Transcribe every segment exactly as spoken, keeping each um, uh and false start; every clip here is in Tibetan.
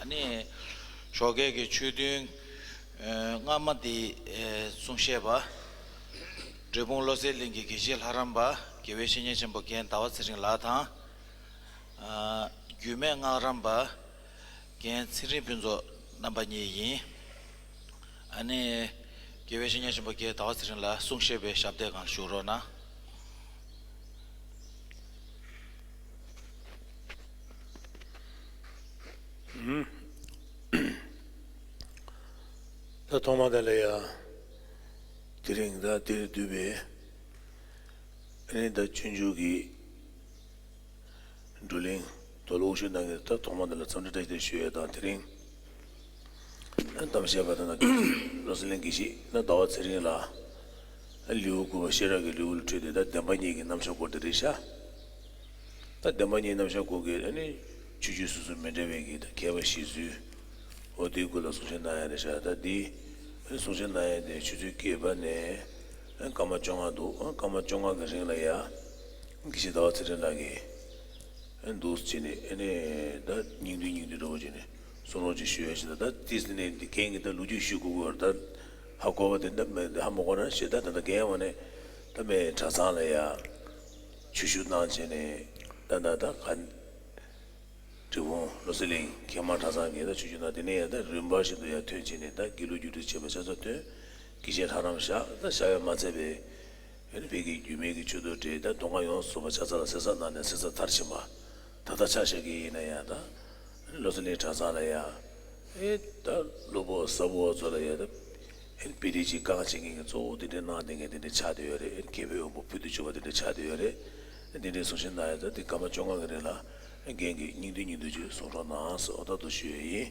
ཨ་ནི་ཞོགས་ཀས་ཀྱི་ཆོས་ཐུན་ཨ་སྔ་མ་འདི་ཨ་གསུང་བཤད་པ། འབྲས་སྤུངས་བློ་གསལ་གླིང་གི་དགེ་བཤེས་ལྷ་རམས་པ་དགེ་བའི་བཤེས་གཉེན་ཆེན་པོ་རྒན་ཟླ་བ་ཚེ་རིང་ལགས་དང་། ཨ་རྒྱུད་སྨད་སྔགས་རམས་པ་རྒན་ཚེ་རིང་ཕུན་ཚོགས་རྣམ་པ་གཉིས་ཡིན། ཨ་ནི་དགེ་བའི་བཤེས་གཉེན་ཆེན་པོ་རྒན་ཟླ་བ་ཚེ་རིང་ལགས་གསུང་བཤད་པའི་ཞབས་སྟེགས་སྒང་ལ་བཞུགས་རོགས་གནང་། ད་ཐོག་མ་དེ་ལ་ཡ། དེ་རིང་ད་འདིར་འདུས་པའི་ཨ་ནི་ད་སྤྱོད་འཇུག་གི་བགྲོ་གླེང་དོ་ལོག་ཞུ་གནང་གི། ད་ཐོག་མ་དེ་ལ་འཚམས་འདྲི་བཀྲ་ཤིས་བདེ་ལེགས་ཞུ་ཡས་དང་། དེ་རིང་གཏམ་བཤད་པ་དང་། བློ་གསལ་གླིང་དགེ་བཤེས་ན་ཟླ་བ་ཚེ་རིང་ལགས་ལེའུ་དགུ་པ་ཤེས་རབ་ཀྱི་ལེའུ་ལ་འཕྲོས་ཏེ་ད་བདེན་པ་གཉིས་ཀྱི་རྣམ་གཞག་སྐོར་དེ་རེད་ཤག་ད་བདེན་པ་གཉིས་རྣམ་གཞག་སྐོར་གྱི་ཨ་ནི་ཆོས་བརྒྱུད་སོ་སོ་མི་འདྲ་བའི་གི་ད་མཁས་པ་བཞེད་ཚུལ། འོ་དེའི་སྐོར་ལ་གསུང་བཤད་གནང་ཡ་རེད་ཤག་ད་འདི་ཨ་ནི་གསུང་བཤད་གནང་ཡ་དེ་ཆུ་ཚོད་བརྒྱད་པ་ནས་ཨ་ནི་སྐར་མ་བཅོ་ལྔ་འདུག་ཨ་སྐར་མ་བཅོ་ལྔ་གི་རིང་ལ་ཡ་དགེ་བཤེས་ཟླ་བ་ཚེ་རིང་ལགས་ཀྱིས་ཨ་ནི་འདུག་སེ་བྱས་ནས་ཨ་ནི་ད་སྙིང་བསྡུས་སྙིང་བསྡུས་འདྲ་བོ་བྱས་ནས་གསུང་རོགས་ཅིག་ཞུ་ཡ་ཞིག་ད། ད་ཏིས་ནས་འདི་རྒན་གྱིས་ད་ལོ་རྒྱུས་ཞུ་དགོས་ཀྱི་ཡོད་རེད། ད་ཧ་གོ་བ་དེ་འདྲ་མེད། ཧ་མ་གོ་ན་ཞེ་ད་ད་ད་རྒན་འོ་ནས་ད་མེད་གྲྭ་ཚང་ལ་ཡ་ཆོས་ཞུ་གནང་བྱས་ནས་ད་ད་ད་ག་འབྲས་སྤུངས་བློ་གསལ་གླིང་མཁས་མང་གྲྭ་ཚང་གི་ད་ཆོས་ཞུ་གནང་། དེ་ནས་ཡང་ད་རིམ་པ་བཞིན་དུ་ཡང་ཐོན་བྱས་ནས་ད་དགེ་ལུགས་རྒྱུགས་སྤྲོད་བྱས་པ་ཆ་ཚང་ཐོན། དགེ་བཤེས་ལྷ་རམས་བཞག་ད་བཞག་ཡང་མ་ཚད་པའི་ཨ་ནི་བོད་ཀྱི་རྒྱུད་སྨད་ཀྱི་ཆོས་ཐོག་འབྲེལ་ད་མདོ་སྔགས་ཡོངས་སུ་རྫོགས་པ་ཆ་ཚང་ལ་གསན་བསམ་གནང་ནས་གསན་བསམ་མཐར་ཕྱིན་པ། ད་ལྟ་ཆ་བཞག་གི་ཡིན་ན་ཡང་ད་ཨ་ནི་བློ་གསལ་གླིང་གྲྭ་ཚང་ལ་ཡང་ཨེ་ད་སློབ་དཔོན་ཟབ་དཔོན་ཚོ་ལ་ཡང་ད་ཨེ་དཔེ་དེབ་ཅིག་བཀང་བྱེད་མཁན་གྱི་གཙོ་བོ་དེ་འདྲའི་གནང་བསྡད་མཁན་དེ་འདྲ་ཆགས་བསྡད་ཡོད་རེད། མཁས་པའི་དབང་པོ་ཕུལ་དུ་ཕྱིན་པ་དེ་འདྲ་ཆགས་བསྡད་ཡོད་རེད། དེ་འདྲའི་གསུང་བཤད་གནང་ཡ་ད་དེ་སྐར་མ་བཅོ་ལྔ་གི་རིང་ལ་རྒན་གྱིས་སྙིང་བསྡུས་སྙིང་བསྡུས་ཅིག་གསུང་རོགས་གནང་ཟེར་འོ་ད་དུ་ཞུ་ཡ་ཡིན།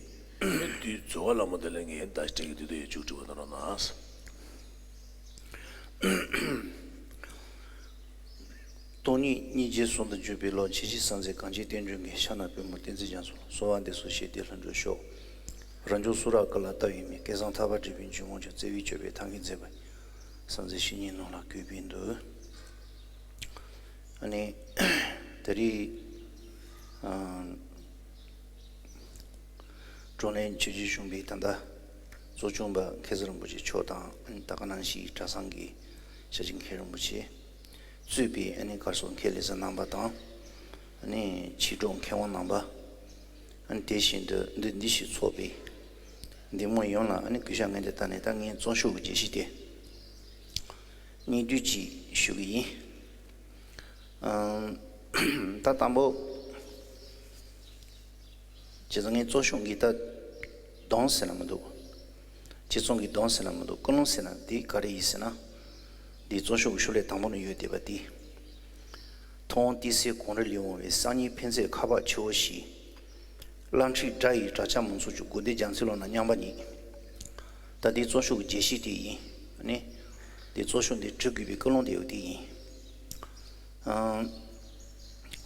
དུས་རྫོགས་པ་ལ་མོ་དེ་ལ་ངས་ད་སྤྲད་ཀྱི་དུས་དུ་ཡ་མཇུག་སྒྲིལ་བ་གནང་རོགས་གནང་། སྟོང་ཉིད་སྙིང་རྗེ་ཟུང་དུ་འཇུག་པའི་བློ། མཁྱེན་བརྩེ་གསལ་མཛད་གངས་ཅན་བསྟན་འགྲོའི་མགོན། བསྟན་འཛིན་རྒྱ་མཚོ་གསོལ་བ་འདེབས་སོ། ཞེས་བདེ་ལྷུན་གྲུབ་ཤོག་རང་བྱུང་གསུང་རབ་ཀུན་ལ་ལྟ་བའི་མིག་སྐལ་བཟང་ཐར་པ་སྒྲུབ་པའི་འཇུག་ངོགས་ཀྱང་། བརྩེ་བས་ཕྱུག་པའི་ཐབས་མཁས་མཛད་པ། གསལ་མཛད་བཤེས་གཉེན་ནོར་ལ་གུས་པས་འདུད། ཨ་ནི་ད་རེས་ཨ་བགྲོ་གླེང་ཆོས་རྗེ་གཞུང་པའི་ད་ལྟ་གཙོ་སྐྱོང་པ་མཁན་ཟུར་རིན་པོ་ཆེ་མཆོག་དང་། ཨ་ནི་ད་ག་ནང་བཞིན་གྲྭ་ཚང་གི་ཞབས་ཕྱི་མཁན་རིན་པོ་ཆེ་གཙོས་པའི་ཨ་ནི་གར་སོགས་མཁས་ལེགས་གསར་རྣམ་པ་དང་། ཨ་ནི་མཆེད་གྲོགས་མཁས་དབང་རྣམ་པ། ཨ་ནི་དེ་བཞིན་དུ་འདི་འདི་ཞིག་ཚོགས་པའི་འདེམས་ངོ་ཡོངས་ལ་ཨ་ནི་གུས་ཞབས་ངས་འདི་ལྟ་ནས་ད་ངས་རྩོམ་ཤོག་གི་རྒྱས་གཞི་དེ་སྙིང་བསྡུས་ཅིག་ཞུ་གི་ཡིན། ཨམ། ད་དང་པོ། བྱས་ཙང་ངས་རྩོམ་ཤོག་གི་ད་གདོང་ཟེར་ན་མི་འདུག་དཔྱད་རྩོམ་གྱི་གདོང་ཟེར་ན་མི་འདུག་ཀུན་སློང་ཟེར་ན་འདི་ག་རེ་ཡིན་ཟེར་ན། འདིའི་རྩོམ་ཤོག་གི་ཤོག་ལྷེ་དང་པོ་ནས་ཡོད་བསྡད་པ་འདི། མཐོང་ཏི་སེ་གངས་རི་ལས་འོངས་པའི། སང་ཉིན་ཕན་ཚུན་ཁ་བ་ཆེ་བོ་ཞིག་བླ་མཁྲིས་དགྲ་ཡི་བྲག་ཆ་མང་ཚོགས་ཀྱི། དགོན་སྡེ་རྒྱ་མཚོའི་ཀློང་ན་མཉམ་པ་ཉིད། ད་འདིའི་རྩོམ་ཤོག་གི་རྒྱས་གཞི་དེ་ཡིན། ཨ་ནི། འདིའི་རྩོམ་ཤོག་འདི་འབྲི་དགོས་པའི་ཀུན་སློང་དེ་ཡོད་དེ་ཡིན། ཨང་།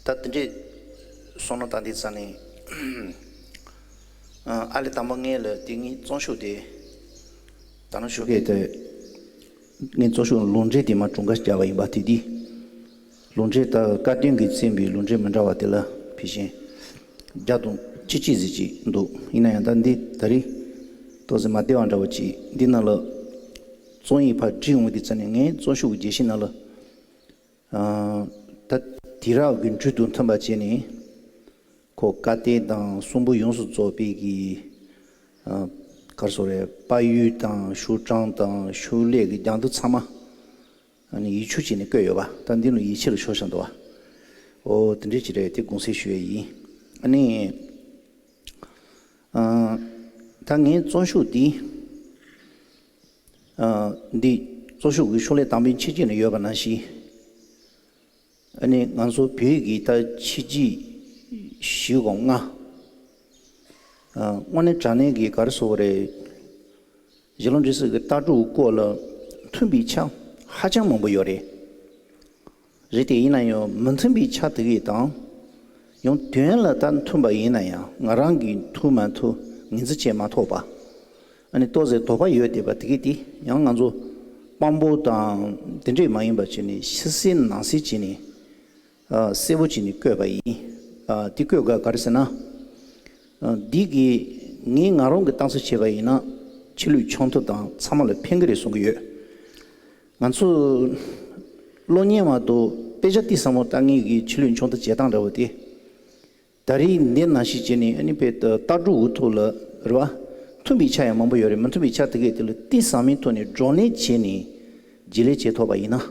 ད་དེ་འདྲས་སོང་ན་ད་འདི་རྩ་ནས། ཨ་ཨ་ལེ་དང་པོ་ངས་ལ་དེ་ངའི་རྩོམ་ཤོག་དེ། ད་ནང་ཞུ་གི་དེ། ངའི་རྩོམ་ཤོག་ལུང་འདྲེན་དེ་མ་གྲུང་ག་བྱ་བ་ཡིན་པ་དེ་དེ། ལུང་འདྲེན་ད་བཀའ་བསྟན་གྱིས་མཚན་པའི་ལུང་འདྲེན་མི་འདྲ་བ་དེ་ལ་ཕལ་ཆེར་བརྒྱ་དང་བཅུ་གཅིག་ཟིག་ཅིག་འདུག་ཡིན་ན་ཡང་ད་འདི་ད་རེས་ཏོག་ཙམ་མ་བདེ་བ་འདྲ་བ་ཅིག་འདི་ནང་ལ་རྩོམ་ཡིག་ཕར་བྲིས་འོང་དུས་ཙམ་ནས་ངའི་རྩོམ་ཤོག་གི་རྒྱས་གཞི་ནང་ལ། ཨ་ད་དུས་རབས་ཀྱི་འགྲོས་དང་མཐུན་པ་བྱས་ནས་ཁོ་བཀའ་བསྟན་དང་གསུང་འབུམ་ཡོངས་སུ་རྫོགས་པའི་གི་ཨ་ག་རེ་ཟེར་རེད། དཔལ་ཡུལ་དང་ཤོག་གྲངས་དང་ཤོག་ལྷེ་གི་རྒྱང་མཐོང་ཚང་མ་ཨ་ནི་ཡིག་ཆུང་བྱས་ནས་བཀོད་ཡོད་པ། ད་འདི་ལ་ཡིད་ཆེས་ལ་ཤོར་བཞག་འདུག་བ། ཨོ་དེ་འདྲས་ཅིག་རེད། དེ་དགོངས་སེལ་ཞུ་ཡས་ཡིན། ཨ་ནི་ཨ་ད་ངའི་རྩོམ་ཤོག་འདི། ཨ་འདི་རྩོམ་ཤོག་གི་ཤོག་ལྷེ་དང་པོའི་ཕྱི་རྒྱུད་ནས་ཡོད་པ་ནང་བཞིན། ཨ་ནི་ང་ཚོ་བོད་ཀྱི་ད་ཕྱི་རྒྱུད་བཞི་དང་ལྔ། ཨ་དངོས་གནས་དྲང་གནས་ཀྱི་ག་རེ་ཟེར་དགོས་རེད། ཞལ་ལུང་འབྲི་སྲོལ་གྱི་ལྟ་གྲུབ་སྐོར་ལ་མཐུན་པའི་ཆ་ཧ་ཅང་མང་པོ་ཡོད་རེད། རེད་དེ་ཡིན་ན་ཡང་མི་མཐུན་པའི་ཆ་དེ་གས་དང་། ཡང་དོན་ལ་ད་མཐུན་པ་ཡིན་ན་ཡང་ང་རང་གིས་མཐུན་མ་མཐུན་ངོས་འཛིན་བྱེད་མ་ཐུབ་པ། ཨ་ནི་ཏོག་ཙམ་དོགས་པ་ཡོད་བསྡད་པ་དེ་གས་དེ་ཡང་ང་ཚོ་དཔང་པོ་དང་དེ་འདྲས་མ་ཡིན་པ་བྱས་ནས་ཕྱི་གསལ་ནང་གསལ་བྱས་ནས་ཨ་གསལ་པོ་བྱས་ནས་བཀོད་པ་ཡིན། ཨ་དེ་བཀོད་དགོས་ག་རེ་ཟེར་ན། ཨ་འདི་གི་ ངས་ང་རང་གི་གཏམ་ཚོད་བྱས་པ་ཡིན་ན་ཆོས་ལུགས་ཆུང་མཐོ་དང་ཚང་མ་ལ་ཕན་གི་རེད་བསམ་གི་ཡོད། ང་ཚོ་གློག་བརྙན་མ་གཏོགས་དཔེ་ཆ་ཏིག་ཙམ་མོ་ལྟ་མཁན་གྱི་ཆོས་ལུགས་ཆུང་མཐོ་བྱེད་སྟངས་འདྲ་བོ་དེ། ད་རེས་འདི་ནང་བཞིན་བྱས་ནས་ཨ་ནི་དཔེ་ལྟ་གྲུབ་འུ་ཐུག་ལ་རེད་བ། མཐུན་པའི་ཆ་ཡང་མང་པོ་ཡོད་རེད། མི་མཐུན་པའི་ཆ་དེ་གས་དེ་ལ་ཏིག་ཙམ་མིན་ཐོག་ནས་བགྲོ་གླེང་བྱས་ནས་བརྗེ་ལེན་བྱེད་ཐུབ་པ་ཡིན་ན།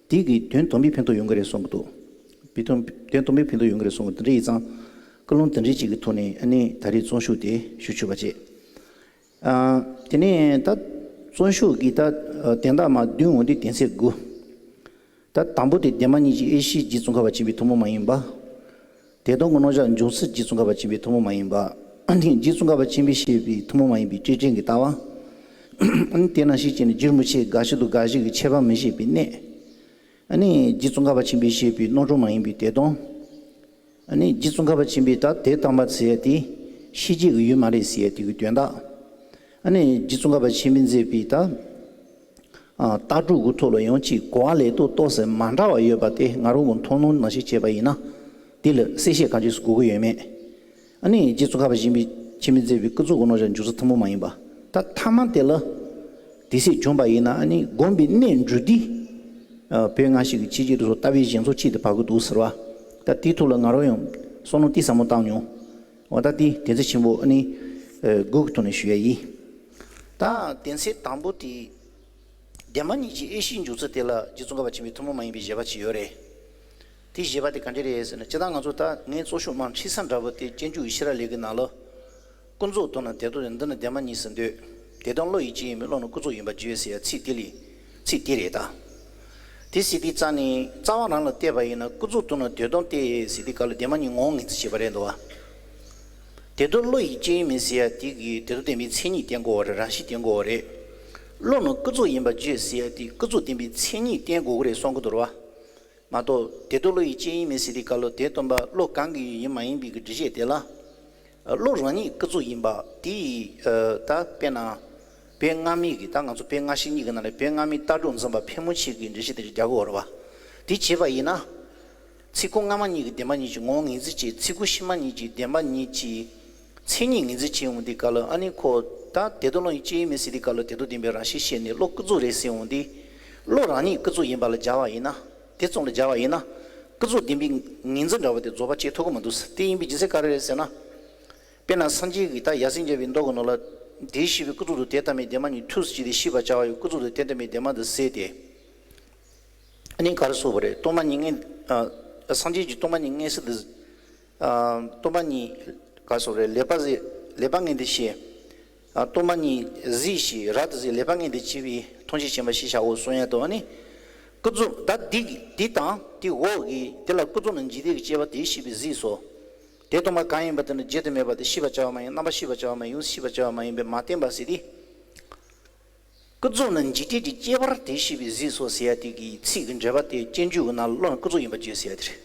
དེ་གི་དོན་དམ་པའི་ཕན་ཐོགས་ཡོང་གི་རེད་བསམ་གི་འདུག་དོན་དམ་པའི་ཕན་ཐོགས་ཡོང་གི་རེད་བསམ་གི་འདུག་དེ་འདྲ་ཡིན་ཙང་། ཀུན་སློང་དེ་འདྲའི་ཅིག་གི་ཐོག་ནས་ཨ་ནི་ད་རེས་བརྩོན་ཤུགས་དེ་ཞུ་ཆོག་པ་བྱེད། ཨ། དེ་ནས་ད་བརྩོན་ཤུགས་ཀྱི་ད་དོན་དག་མ་བདུན་འོང་དུས་དོན་ཚན་དགུ། ད་དང་པོ་དེ་བདེན་པ་གཉིས་ཀྱི་དབྱེ་གཞི་རྗེ་ཙོང་ཁ་པ་ཆེན་པོའི་ཐུན་མོང་མ་ཡིན་པ། དེ་དོན་གྱི་རྣམ་གཞག་འབྱུང་ཚུལ་རྗེ་ཙོང་ཁ་པ་ཆེན་པོའི་ཐུན་མོང་མ་ཡིན་པ། རྗེ་ཙོང་ཁ་པ་ཆེན་པོས་བཤད་པའི་ཐུན་མོང་མ་ཡིན་པའི་སྤྲོས་བྲལ་གྱི་ལྟ་བ། དེ་ནང་བཞིན་བྱས་ནས་རྒྱུ་རིན་པོ་ཆེ་དགག་གཞི་དང་དགག་གཞི་གི་ཁྱད་པར་མི་ཤེས་པའི་གནད། རྗེ་ཙོང་ཁ་པ་ཆེན་པོས་བཤད་པའི་རྣམ་གྲངས་མ་ཡིན་པའི་དེ་དོན། ཨ་ནི་རྗེ་ཙོང་ཁ་པ་ཆེན་པོས་ད་དེ་དམ་པ་ཟེར་ཡ་དེ་ཤེས་བྱེད་ཀྱི་ཡུལ་མ་རེད་ཟེར་ཡ་དེ་གི་དོན་དག་ཨ་ནི་རྗེ་ཙོང་ཁ་པ་ཆེན་པོས་མཛད་པའི་ད་ཨ་ལྟ་གྲུབ་ཀྱི་ཐོག་ལ་ཡང་ཅིག་གོ་བ་ལེགས་ཏོག་ཏོག་ཙམ་མ་འདྲ་བ་ཡོད་པ་དེ་ང་རང་གི་མཐོང་སྣང་ནང་བཞིན་བྱས་པ་ཡིན་ན། དེ་ལ་གསལ་བཤད་གང་ཅིག་དགོས་ཀྱི་ཡོད་མེད། ཨ་ནི་རྗེ་ཙོང་ཁ་པ་ཆེན་པོས་ཆེན་པོས་མཛད་པའི་ཀུན་རྫོབ་ཀྱི་རྣམ་གཞག་འཇོག་ཚུལ་ཐུན་མོང་མ་ཡིན་པ། ད་ཐ་མ་དེ་ལ་དེ་སྲིད་བྱུང་པ་ཡིན་ན་ཨ་ནི་སྒོམ་པའི་གནད་འགྲོ་དུས། ཨ། བོད་སྔ་ཕྱི་གི་ཆོས་བརྒྱུད་དེ་ཚོ་ལྟ་བའི་བཞེད་ཚུལ་གཅིག་ཏུ་བབས་ཀྱི་འདུག་ཟེར་བ། ད་དེའི་ཐོག་ལ་ང་རང་ཡང་བསམ་བློ་ཏིག་ཙམ་མོ་བཏང་མྱོང་། འོ་ད་དེ་དོན་ཚན་ཆེན་པོ་ཨ་ནི་ཨ་དགུ་གི་ཐོག་ནས་ཞུ་ཡ་ཡིན། ད་དོན་ཚན་དང་པོ་དེ། བདེན་པ་གཉིས་ཀྱི་དབྱེ་གཞིའི་འཇོག་ཚུལ་དེ་ལ་རྗེ་ཙོང་ཁ་པ་ཆེན་པོའི་ཐུན་མོང་མ་ཡིན་པའི་བཞེད་པ་ཅིག་ཡོད་རེད། དེའི་བཞེད་པ་དེ་ག་འདྲ་རེད་ཟེར་ན། སྤྱིར་བཏང་ང་ཚོ་ད་ངས་གཙོ་ཤོག་མར་ཁྲིད་ས་འདྲ་པོ་དེ་སྤྱོད་འཇུག་གི་ཤེས་རབ་ལེའུ་གི་ནང་ལ། ཀུན་རྫོབ་དོན་ནི་དེ་ལྟར་འདི་ནི་བདེན་པ་གཉིས་སུ་འདོད། དེ་དོན་བློ་ཡིས་དཔྱད་ཡིན་མིན་བློ་ནི་ཀུན་རྫོབ་ཡིན་པར་བརྗོད་ཟེར་ཡ་ཚིག་དེ་ལས། ཚིག་དེ་རེད་ད། དེ་ཟེར་དུས་རྩ་ནས་རྩ་བ་རང་ལ་བལྟས་པ་ཡིན་ན་ཀུན་རྫོབ་དོན་ནི་དེ་དོན་ཏེ་ཟེར་དུས་སྐབས་ལ་བདེན་པ་གཉིས་ངོ་བོ་ངོས་འཛིན་བྱས་པ་རེད་འདུག་བ། དེ་དོན་བློ་ཡིས་དཔྱད་ཡིན་མིན་ཟེར་ཡ་དེ་གིས་དེ་དོན་བདེན་པའི་མཚན་ཉིད་བསྟན་དགོས་བ་རེད། རང་བཞིན་བསྟན་དགོས་བ་རེད། བློ་ནི་ཀུན་རྫོབ་ཡིན་པར་བརྗོད་ཟེར་ཡ་དེ་ཀུན་རྫོབ་བདེན་པའི་མཚན་ཉིད་བསྟན་དགོས་ཀྱི་རེད་གསུང་གི་འདུག་བ། མ་གཏོགས་དེ་དོན་བློ་ཡིས་དཔྱད་ཡིན་མིན་ཟེར་དུས་སྐབས་ལ་དེ་སྟོན་པ་བློ་གང་གི་ཡིན་མ་ཡིན་པའི་གི་འགྲེལ་བཤད་དེ་ལ། བློ་རང་ཉིད་ཀུན་རྫོབ་ཡིན་པ་དེ་ཡིས་ད་དཔེར་ན། བོད་སྔ་མའི་གི་ད་ང་ཚོ་བོད་སྔ་ཕྱི་གཉིས་ཀྱི་ནང་ལ་བོད་སྔ་མའི་ལྟ་གྲུབ་འཛིན་པ་ཕལ་མོ་ཆེ་གིས་འགྲེལ་བཤད་དེ་རྒྱག་གི་ཡོད་རེད་བ། དེ་བྱས་པ་ཡིན་ན། ཚིག་ཁུངས་སྔ་མ་གཉིས་ཀྱི་བདེན་པ་གཉིས་ཀྱི་ངོ་བོ་ངོས་འཛིན་བྱས། ཚིག་ཁུངས་ཕྱི་མ་གཉིས་ཀྱི་བདེན་པ་གཉིས་ཀྱི་མཚན་ཉིད་ངོས་འཛིན་བྱས་འོང་དུས་སྐབས་ལ་ཨ་ནི་ཁོ་ད་དེ་དོན་བློ་ཡིས་དཔྱད་ཡིན་མིན་ཟེར་དུས་སྐབས་ལ་དེ་དོན་བདེན་པའི་རང་བཞིན་བཤད་ནས་བློ་ཀུན་རྫོབ་རེད་ཟེར་འོང་དུས། བློ་རང་ཉིད་ཀུན་རྫོབ་ཡིན་པ་ལ་སྦྱར་བ་ཡིན་ན། དེ་ཙམ་ལ་སྦྱར་བ་ཡིན་ན། ཀུན་རྫོབ་བདེན་པའི་ངོས་འཛིན་འདྲ་བོ་དེ་རྫོགས་པ་བྱེད་ཐུབ་ཀྱི་མི་འདུག་ཟེར། དེ་ཡིན་པའི་རྒྱུ་མཚན་ག་རེ་རེད་ཟེར་ན། དཔེར་ན་སངས་རྒྱས་ཀྱིས་ད་ཡབ་སྲས་མཇལ་བའི་མདོ་གི་ནང་ལ། དེས་ཤེས་པའི་ཀུན་རྫོབ་ཏུ་དེ་ལྟ་མིན་བདེན་པ་གཉིས་ཐུགས་སུ་ཆུད་དེ་ཤེས་པར་བྱ་བ་ཡི་ཀུན་རྫོབ་ཏུ་དེ་ལྟ་མིན་བདེན་པ་འདི་ཟད་དེ། ཨ་ནི་ག་རེ་གསུངས་པ་རེད། སྟོང་པ་ཉིད་མངོན། ཨ། སངས་རྒྱས་ཀྱིས་སྟོང་པ་ཉིད་མངོན་གསལ་དུ། ཨ། སྟོང་པ་ཉིད། ག་རེ་གསུངས་པ་རེད། ལེགས་པར་གཟིགས། ལེགས་པར་མངོན་དུ་བྱས། ཨ། སྟོང་པ་ཉིད་གཟིགས་ཤིང་རབ་ཏུ་གཟིགས། ལེགས་པར་མངོན་དུ་བྱས་པས་ཐམས་ཅད་མཁྱེན་པ་ཞེས་བྱའོ་གསུང་ཡ་དང་། ཨ་ནི་ཀུན་རྫོབ་ད་འདི་འདི་དང་དེ་འོག་གི་དེ་ལ་ཀུན་རྫོབ་ནི་འཇིག་རྟེན་གྱི་དཔྱད་པ་དེས་ཤེས་པའི་གཟིགས་སོ། དེ་སྟོང་པ་གང་ཡིན་པ་དེ་ནི་བརྗོད་དུ་མེད་པ་སྟེ་ཤེས་པར་བྱ་བ་མ་ཡིན། རྣམ་པར་ཤེས་པར་བྱ་བ་མ་ཡིན། ཡུལ་ཤེས་པར་བྱ་བ་མ་ཡིན་པས་མ་བསྟན་པ་ཟེར་ཏེ། ཀུན་རྫོབ་ནི་འཇིག་རྟེན་གྱི་དཔྱད་པར་དེས་ཤེས་པའི་གཟིགས་སོ་ཟེར་ཡ་དེ་གི་ཚིག་གི་འགྲེལ་པ་དེ་སྤྱོད་འཇུག་གི་ནང་ལ་བློ་ནི་ཀུན་རྫོབ་ཡིན་པར་བརྗོད་ཟེར་ཡ་དེ་རེད།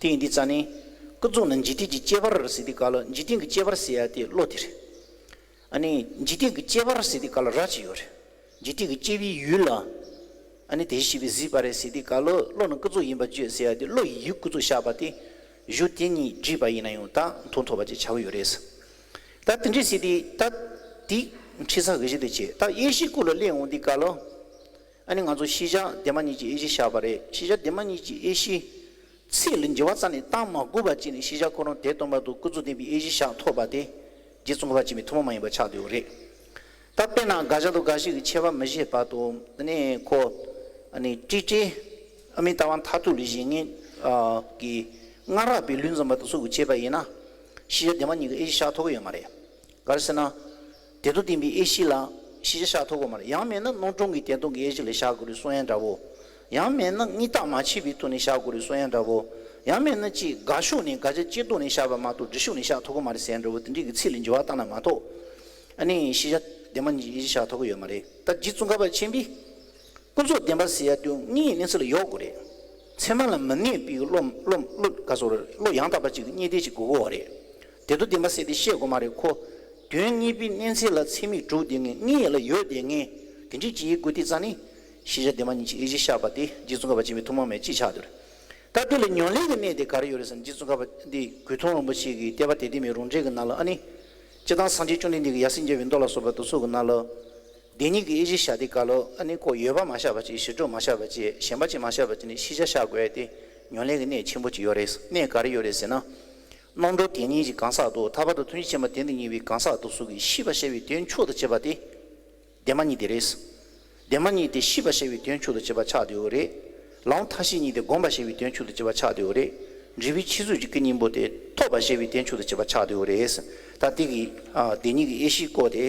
དེ་ཡིན་དུས་རྩ་ནས། ཀུན་རྫོབ་ནི་འཇིག་རྟེན་གྱི་དཔྱད་པར་ཟེར་དུས་སྐབས་ལ་འཇིག་རྟེན་གྱི་དཔྱད་པར་ཟེར་ཡ་དེ་བློ་དེ་རེད། ཨ་ནི་འཇིག་རྟེན་གྱི་དཔྱད་པར་ཟེར་དུས་སྐབས་ལ་ར་ཅིག་ཡོད་རེད། འཇིག་རྟེན་གྱི་དཔྱད་པའི་ཡུལ་ལ། ཨ་ནི་དེས་ཤེས་པའི་གཟིགས་པ་རེད་ཟེར་དུས་སྐབས་ལ་བློ་ནི་ཀུན་རྫོབ་ཡིན་པར་བརྗོད་ཟེར་ཡ་དེ་བློ་ཡི་ཡུལ་ཀུན་རྫོབ་བཞག་པ་དེ། གཞུང་དེ་གཉིས་བསྒྲིགས་པ་ཡིན་ན་ཡང་ད་མཐོང་ཐུབ་པ་ཅིག་ཆགས་ཀྱི་ཡོད་རེད། ད་དེ་འདྲ་ཟེར་དུས་ད་དེ་ཁྲིད་ས་གི་གཞི་དེ་བྱས། ད་དབྱེ་གཞི་སྐོར་ལ་གླེང་འོང་དུས་སྐབས་ལ། ཨ་ནི་ང་ཚོ་ཤེས་བྱ་བདེན་པ་གཉིས་ཀྱི་དབྱེ་གཞི་བཞག་པ་རེད། ཤེས་བྱ་བདེན་པ་གཉིས་ཀྱི་དབྱེ་གཞི་ཚིག་ལ་འགྱུར་བ་རྩ་ནས་བཏང་མ་དགོས་པ་བྱས་ནས་ཤེས་བྱ་ཁོ་རང་དེ་སྟོན་པ་དང་ཀུན་རྫོབ་བདེན་པའི་དབྱེ་གཞི་བཞག་ཐུབ་པ་དེ་རྗེ་ཙོང་ཁ་པ་ཆེན་པོའི་ཐུན་མོང་མ་ཡིན་པ་ཆགས་བསྡད་ཡོད་རེད། ད་དཔེར་ན་དགག་བྱ་དང་དགག་གཞི་གི་ཁྱད་པར་མི་ཤེས་པ་དང་། ཨ་ནི་ཁོ། ཨ་ནི་སྤྲོས་བྲལ། དབུ་མའི་ལྟ་བ་མཐར་ཐུག་ལ་བཞེད་མཁན་གྱི་སྔ་རབས་པའི་ལུགས་འཛིན་པ་དེ་ཚོ་གིས་བྱས་པ་ཡིན་ན། ཤེས་བྱ་བདེན་པ་གཉིས་ཀྱི་དབྱེ་གཞི་བཞག་ཐུབ་ཀྱི་ཡོད་མ་རེད། ག་རེ་ཟེར་ན། དེ་དང་ལྡན་པའི་དབྱེ་གཞི་ལ་ཤེས་བྱ་བཞག་ཐུབ་ཀྱི་མ་རེད། ཡང་མིན་ན་རྣམ་གྲངས་ཀྱི་དོན་དམ་གྱི་དབྱེ་གཞི་ལ་བཞག་དགོས་རེད་གསུང་ཡ་འདྲ་བོ། ཡང་མིན་ན་དངོས་བཏགས་མ་ཕྱེ་བའི་ཐོག་ནས་བཞག་དགོས་རེད་གསུང་ཡ་འདྲ་བོ། ཡང་མིན་ན་ཅིག་དགག་ཕྱོགས་ནས་དགག་བྱ་སྤྱིར་བཏང་ནས་བཞག་པ་མ་གཏོགས་སྒྲུབ་ཕྱོགས་ནས་བཞག་ཐུབ་ཀྱི་མ་རེད་ཟེར་ཡ་འདྲ་བོ་དེ་འདྲའི་གི་ཚིག་ལ་འགྱུར་བ་བཏང་ན་མ་གཏོགས། ཨ་ནི་ཤེས་བྱ་བདེན་པ་གཉིས་ཀྱི་དབྱེ་གཞི་བཞག་ཐུབ་ཀྱི་ཡོད་མ་རེད། ད་རྗེ་ཙོང་ཁ་པ་ཆེན་པོས། ཀུན་རྫོབ་བདེན་པ་ཟེར་ཡ་དེ་དངོས་ཡོད་གནས་ཚུལ་ལ་ཡོད་དགོས་རེད། ཚད་མ་ལ་མི་གནས་པའི་བློ་བློ་བློ་ག་ཟེར་རེད། བློ་ཡང་དག་པ་ཅིག་གི་གནས་བརྟན་ཅིག་དགོས་ཀྱི་ཡོད་རེད། དེ་དང་ལྡན་པ་ཟེར་དེ་བཤད་དགོས་མ་རེད་ཁོ། དོན་གཉིས་པོའི་གནས་ཚད་ལ་ཚད་མས་གྲུབ་བསྡད་མཁན་དངོས་ཡོད་ལ་ཡོད་བསྡད་མཁན་དེ་འདྲའི་ཅིག་ཡིན་དགོས་དུས་རྩ་ནས་ཤེས་བྱ་བདེན་པ་གཉིས་ཀྱི་དབྱེ་གཞི་བཞག་པ་དེ་རྗེ་ཙོང་ཁ་པ་ཆེན་པོའི་ཐུན་མོང་མ་ཡིན་པ་ཅིག་ཆགས་བསྡད་རེད། ད་དེ་ལ་ཉམས་ལེན་གྱི་གནད་དེ་ག་རེ་ཡོད་རེད་ཟེར་ན། རྗེ་ཙོང་ཁ་པ་འདི་གོས་ཐུང་རིན་པོ་ཆེ་གི་བསྟོད་པ་དད་ལྡན་མའི་རང་འགྲེལ་གྱི་ནང་ལ་ཨ་ནི། སྤྱིར་བཏང་སངས་རྒྱས་བཅོམ་ལྡན་འདས་ཀྱིས་ཡབ་སྲས་མཇལ་བའི་མདོ་ལ་སོགས་པ་དེ་ཚོ་གི་ནང་ལ། བདེན་གཉིས་ཀྱི་དབྱེ་གཞི་བཞག་དུས་སྐབས་ལ་ཨ་ནི་ཁོ་ཡོད་པ་མ་བཞག་པ་བྱས། ཞི་ཁྲོ་མ་བཞག་པ་བྱས། ཞེན་པ་ཅིག་མ་བཞག་པ་བྱས་ནས་ཤེས་བྱ་བཞག་དགོས་ཡ་དེ་ཉམས་ལེན་གྱི་གནད་ཆེན་པོ་ཅིག་ཡོད་རེད། གནད་ག་རེ་ཡོད་རེད་ཟེར་ན། རྣམ་གྲོལ་དོན་གཉེར་གྱི་གང་ཟག་དང་། ཐར་པ་དང་ཐམས་ཅད་མཁྱེན་པ་དོན་དུ་གཉེར་བའི་གང་ཟག་དེ་ཚོ་གིས་ཤེས་པར་བྱ་བའི་དོན་མཆོག་ཏུ་བྱེད་པ་དེ། བདེན་པ་གཉིས་དེ་རེད། བདེན་པ་གཉིས་དེ་ཤེས་པར་བྱ་བའི་དོན་མཆོག་ཏུ་བྱེད་པ་ཆགས་བསྡད་ཡོད་རེད། ལམ་ཐབས་ཤེས་གཉིས་དེ་སྒོམ་པར་བྱ་བའི་དོན་མཆོག་ཏུ་བྱེད་པ་ཆགས་བསྡད་ཡོད་རེད། འབྲས་བུའི་ཆོས་ཚུལ་གྱི་སྐུ་གཉིས་པོ་དེ་ཐོབ་པར་བྱ་བའི་དོན་མཆོག་ཏུ་བྱེད་པ་ཆགས་བསྡད་ཡོད་རེད། ད་དེ་གི་ཨ་བདེན་གཉིས་ཀྱི་དབྱེ་གཞིའི་སྐོར་དེ་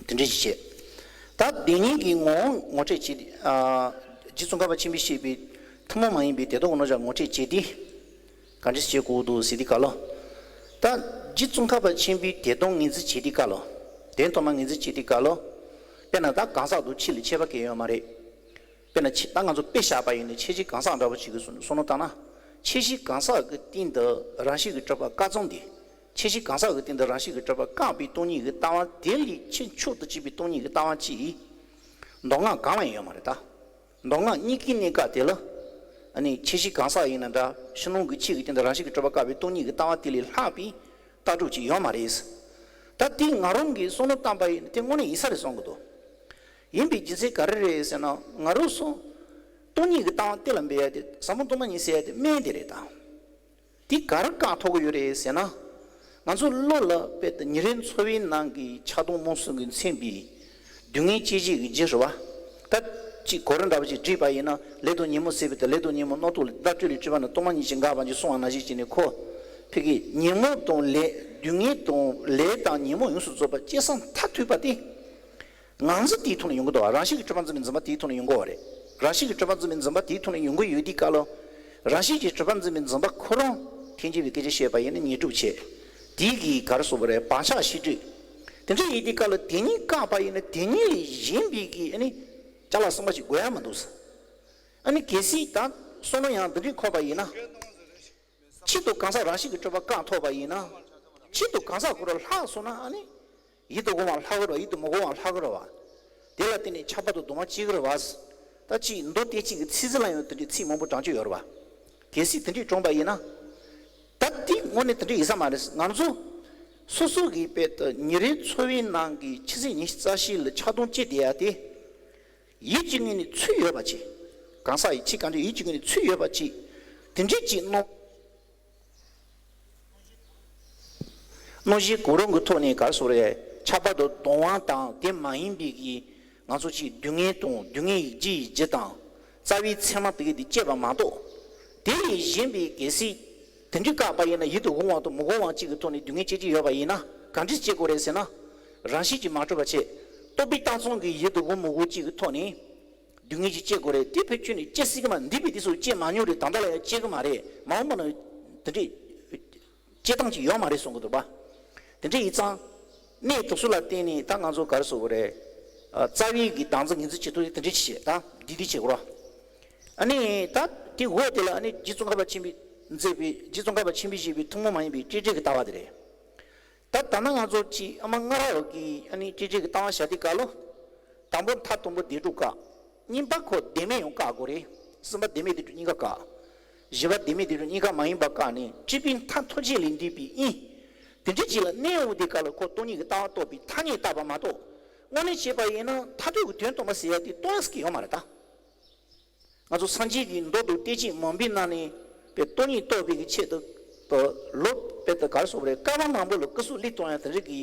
དེ་འདྲ་ཞིག་བྱས། ད་བདེན་གཉིས་ཀྱི་ངོ་བོ་ངོ་སྤྲོད་བྱེད། ཨ་རྗེ་ཙོང་ཁ་པ་ཆེན་པོས་བཤད་པའི་ཐུན་མོང་མ་ཡིན་པའི་བདེན་སྟོབས་ཀྱི་རྣམ་གཞག་ངོ་སྤྲོད་བྱེད་དུས། ག་འདྲ་བྱེད་དགོས་འདུག་ཟེར་དུས་སྐབས་ལ། ད་རྗེ་ཙོང་ཁ་པ་ཆེན་པོའི་བདེན་སྟོབས་ངོས་འཛིན་བྱེད་དུས་སྐབས་ལ། བདེན་སྟོབས་མ་ངོས་འཛིན་བྱེད་དུས་སྐབས་ལ། དཔེར་ན་ད་གང་ཟག་དང་ཆོས་ལ་ཁྱད་པར་གང་ཡང་ཡོད་མ་རེད། དཔེར་ན་ཆ་ད་ང་ཚོ་དཔེ་བཞག་པ་ཡིན་ན་ཁྱད་གཞི་གང་ཟག་འདྲ་པོ་ཅིག་གི་བསམ་བློ་བཏང་ན། ཁྱད་གཞི་གང་ཟག་གི་སྟེང་དུ་རང་བཞིན་གྱིས་གྲུབ་པ་ཀ་ཙམ་དེ། ཁྱད་གཞི་གང་ཟག་གི་སྟེང་དུ་རང་བཞིན་གྱིས་གྲུབ་པ་བཀག་པའི་སྟོང་ཉིད་ཀྱི་ལྟ་བ་དེ་ལས་ཆེས་མཆོག་ཏུ་གཅེས་པའི་སྟོང་ཉིད་ཀྱི་ལྟ་བ་ཅིག་མདོ་སྔགས་གང་ལ་ཡང་ཡོད་མ་རེད་ད། མདོ་སྔགས་གཉིས་ཀའི་གནས་སྐབས་དེ་ལ། ཨ་ནི་ཁྱད་གཞི་གང་ཟག་ཡིན་ན་འདྲ། ཕྱི་ནང་གི་ཆོས་ཀྱི་སྟེང་དུ་རང་བཞིན་གྱིས་གྲུབ་པ་བཀག་པའི་སྟོང་ཉིད་ཀྱི་ལྟ་བ་དེ་ལས་ལྷག་པའི་ལྟ་གྲུབ་ཅིག་ཡོད་མ་རེད། ད་དེ་ང་རང་གིས་བསམ་བློ་བཏང་པ་ཡིན་ན་དེ་དངོས་གནས་ཡིན་ས་རེད་བསམ་གྱི་འདུག་ཡིན་པའི་རྒྱུ་མཚན་ག་རེ་རེད་ཟེར་ན། ང་རང་ཚོ་སྟོང་ཉིད་ཀྱི་ལྟ་བ་གཏན་ལ་འབེབས་ཡ་དེ་ཟབ་མོ་སྟོང་པ་ཉིད་ཟེར་ཡ་དེ་སྨན་དེ་རེད་ད། དེ་ག་རེ་བཀག་ཐུབ་ཀྱི་ཡོད་རེད་ཟེར་ན། ང་ཚོ་བློ་ལ་དཔེ་དེ་ཉིན་རེའི་འཚོ་བའི་ནང་གི་ཆགས་སྡང་རྨོངས་གསུམ་གྱིས་མཚན་པའི་སྡུག་བསྔལ་སྐྱེད་བྱེད་ཀྱི་རྒྱུ་རེད་བ། ད་ཅིག་གོ་རིམ་འདྲ་པོ་ཅིག་བྲིས་པ་ཡིན་ན། ལས་དང་ཉོན་མོངས་ཟད་པའི་དང་། ལས་དང་ཉོན་མོངས་རྣམ་རྟོག་ལས། བརྡ་སྤྲོད་ལས་སྤྲུལ་པ་ནི། སྟོང་པ་ཉིད་ཀྱིས་འགགས་པར་འགྱུར་གསུངས་པ་ནང་བཞིན་བྱས་ནས། ཁོ་ཕ་གི་ཉོན་མོངས་དང་ལས། སྡུག་བསྔལ་དང་ལས་དང་ཉོན་མོངས་ཡོངས་སུ་རྫོགས་པ་སྐྱེས་ས་མཐར་ཐུག་པ་དེ། ང་ཚོ་དེའི་ཐོག་ནས་ཡོང་གི་འདུག་བ། རང་བཞིན་གྱིས་གྲུབ་པར་འཛིན་པའི་འཛིན་པ་དེའི་ཐོག་ནས་ཡོང་གི་ཡོད་རེད། རང་བཞིན་གྱིས་གྲུབ་པར་འཛིན་པའི་འཛིན་པ་དེའི་ཐོག་ནས་ཡོང་གི་ཡོད་དུས་སྐབས་ལ། རང་བཞིན་གྱིས་གྲུབ་པར་འཛིན་པའི་འཛིན་པ་ཁོ་རང་འཐེན་བྱེད་པའི་སྐད་ཆ་བཤད་པ་ཡིན་ན་ཉེས་གྲུབ་བྱེད། དེའི་གི་ག་རེ་ཟེར་དགོས་རེད། བག་ཆགས་ཤེས་སྒྲིབ། དེ་འདྲ་ཡིན་དུས་སྐབས་ལ་དེ་གཉིས་བཀག་པ་ཡིན་ན་དེ་གཉིས་ལས་གཞན་པའི་གི་ཨ་ནི་ཅ་ལག་གསུམ་པ་ཞིག་དགོས་ཡ་མི་འདུག་ཟེར། ཨ་ནི་གལ་སྲིད་ད་བསམ་བློ་ཡང་འདི་འདྲས་འཁོར་བ་ཡིན་ན། ཆེད་དུ་གང་ཟག་རང་བཞིན་གྱིས་གྲུབ་པ་བཀག་ཐུབ་པ་ཡིན་ན། ཆེད་དུ་གང་ཟག་ཁོ་རང་ལྷག་སོང་ན། ཨ་ནི་ཡིད་དུ་འོང་བ་ལྷག་གི་རེད་བ། ཡིད་དུ་མི་འོང་བ་ལྷག་གི་རེད་བ། དེ་ལ་བརྟེན་ནས་ཆགས་པ་དང་སྡུག་བསྔལ་སྐྱེ་གི་རེད་བ། ད་ཅིག་མདོ་སྡེ་གཅིག་གི་ཚིག་གཟིགས་ལ་ཡང་དེ་འདྲའི་ཚིག་མང་པོ་བགྲང་རྒྱུ་ཡོད་རེད་བ། གལ་སྲིད་དེ་འདྲས་བགྲངས་པ་ཡིན་ན། ད་དེ་དངོས་གནས་དེ་འདྲས་ཡིན་ས་མ་རེད། ང་ཚོ་སོ་སོ་གི་དཔེ་ད་ཉིན་རེའི་འཚོ་བའི་ནང་གི་ཕྱི་གཟུགས་ཉི་ཤུ་རྩ་བཞི་ལ་ཆགས་སྡང་སྐྱེས་བསྡད་ཡ་དེ། ཡིད་ཀྱི་ངོས་ནས་ཚུད་ཡོད་པ་ཅིག་གང་ཟག་ཡིད་ཀྱི་གང་ཟག་ཡིད་ཀྱི་ངོས་ནས་ཚུད་ཡོད་པ་ཅིག་དེ་འདྲས་ཅིག་རྣམ། རྣམ་བཞི་གང་རུང་གི་ཐོག་ནས་ག་རེ་ཟེར་དགོས་རེད། ཆགས་པ་དང་སྡུག་བསྔལ་དང་དེ་མ་ཡིན་པའི་གི་ང་ཚོ་ཅིག་སྡུག་བསྔལ་དང་སྡུག་བསྔལ་གྱི་རྒྱུ་ཡི་རྒྱུ་དང་། རྩ་བའི་མཚན་མ་དེ་གི་དེ་སྐྱེས་པ་མ་གཏོགས། དེ་ལས་གཞན་པའི་གལ་སྲིད་དེ་འདྲས་བཀག་པ་ཡིན་ན། ཡིད་དུ་འོང་བ་དང་མི་འོང་བ་གཅིག་གི་ཐོག་ནས་སྡུག་བསྔལ་སྐྱེ་གི་ཡོད་པ་ཡིན་ན་ག་འདྲས་སྐྱེ་དགོས་རེད་ཟེར་ན། རང་བཞིན་གྱིས་མ་གྲུབ་པ་བྱས། རྟོག་པས་བཏགས་ཙམ་གྱི་ཡིད་དུ་འོང་མི་འོང་གཅིག་གི་ཐོག་ནས། སྡུག་བསྔལ་ཅིག་སྐྱེ་དགོས་རེད། དེ་བེད་སྤྱོད་ནས་སྐྱེ་སྲིད་ཀྱི་མ། འདས་པའི་དུས་སུ་སྐྱེས་མ་མྱོང་རེད། ད་ལྟ་ལ་ཡང་སྐྱེ་གི་མ་རེད། མ་འོངས་པ་ན་དེ་འདྲའི་སྐྱེ་སྟངས་ཅིག་ཡོད་མ་རེད་གསུང་གི་འདུག་པ། དེ་འདྲ་ཡིན་ཙང་། གནས་དེ་ཚོ་ལ་བརྟེན་ནས་ད་ང་ཚོ་ག་རེ་ཟེར་དགོས་རེད། ཨ། རྩ་བའི་གི་བདག་འཛིན་ངོས་འཛིན་བྱེད་ཐུབ་ཡ་དེ་འདྲ་ཅིག་བྱེད། ད་འདི་འདི་བྱེད་དགོས་ར། ཨ་ནི་ད་དེ་འོག་དེ་ལ་ཨ་ནི་རྗེ་ཙོང་ཁ་པ་ཆེན་པོས་མཛད་པའི། རྗེ་ཙོང་ཁ་པ་ཆེན་པོས་བཞེད་པའི་ཐུན་མོང་མ་ཡིན་པའི་སྤྲོས་བྲལ་གྱི་ལྟ་བ་དེ་རེད། ད་ད་ལྟ་ང་ཚོ་ཅིག་ཨ་མ་སྔ་རབས་ཀྱི་ཨ་ནི་སྤྲོས་བྲལ་གྱི་ལྟ་བ་བཞག་དུས་སྐབས་ལ། དང་པོ་མཐར་ཐུག་པོ་བདེན་གྲུབ་བཀག་གཉིས་པ་ཁོ་བདེན་མེད་ཡང་བཀག་དགོས་རེད། གསུམ་པ་བདེན་མེད་བདེན་གྲུབ་གཉིས་ཀ་བཀག་བཞི་པ་བདེན་མེད་བདེན་གྲུབ་གཉིས་ཀ་མ་ཡིན་པ་བཀག་ནས་སྤྲོས་པའི་མཐར་ཐུག་རྗེས་ལས་འདས་པའི་དབྱིངས། དེ་འདྲ་ཅིག་ལ་གནས་འོང་དུས་སྐབས་ལ་ཁོ་སྟོང་ཉིད་ཀྱི་ལྟ་བ་རྟོགས་པའི་ཐ་སྙད་བཏགས་པ་མ་གཏོགས། དངོས་གནས་བྱས་པ་ཡིན་ན་མཐར་ཐུག་གི་དོན་སྟོང་པ་ཟེར་ཡ་དེ་སྟོང་ཡག་ཟེར་གྱི་ཡོད་མ་རེད་ད། ང་ཚོ་སངས་རྒྱས་ཀྱི་མདོ་དང་བསྟན་བཅོས་མང་པོའི་ནང་ནས་པའི་སྟོང་ཉིད་རྟོགས་པའི་གི་ཆེད་དུ་ལོ་དཔེ་དེ་ག་རེ་ཟེར་དགོས་རེད། བསྐལ་པ་མང་པོ་ལ་སྐུ་གཟུགས་བློས་གཏོང་ཡ་དེ་འདྲ་གི་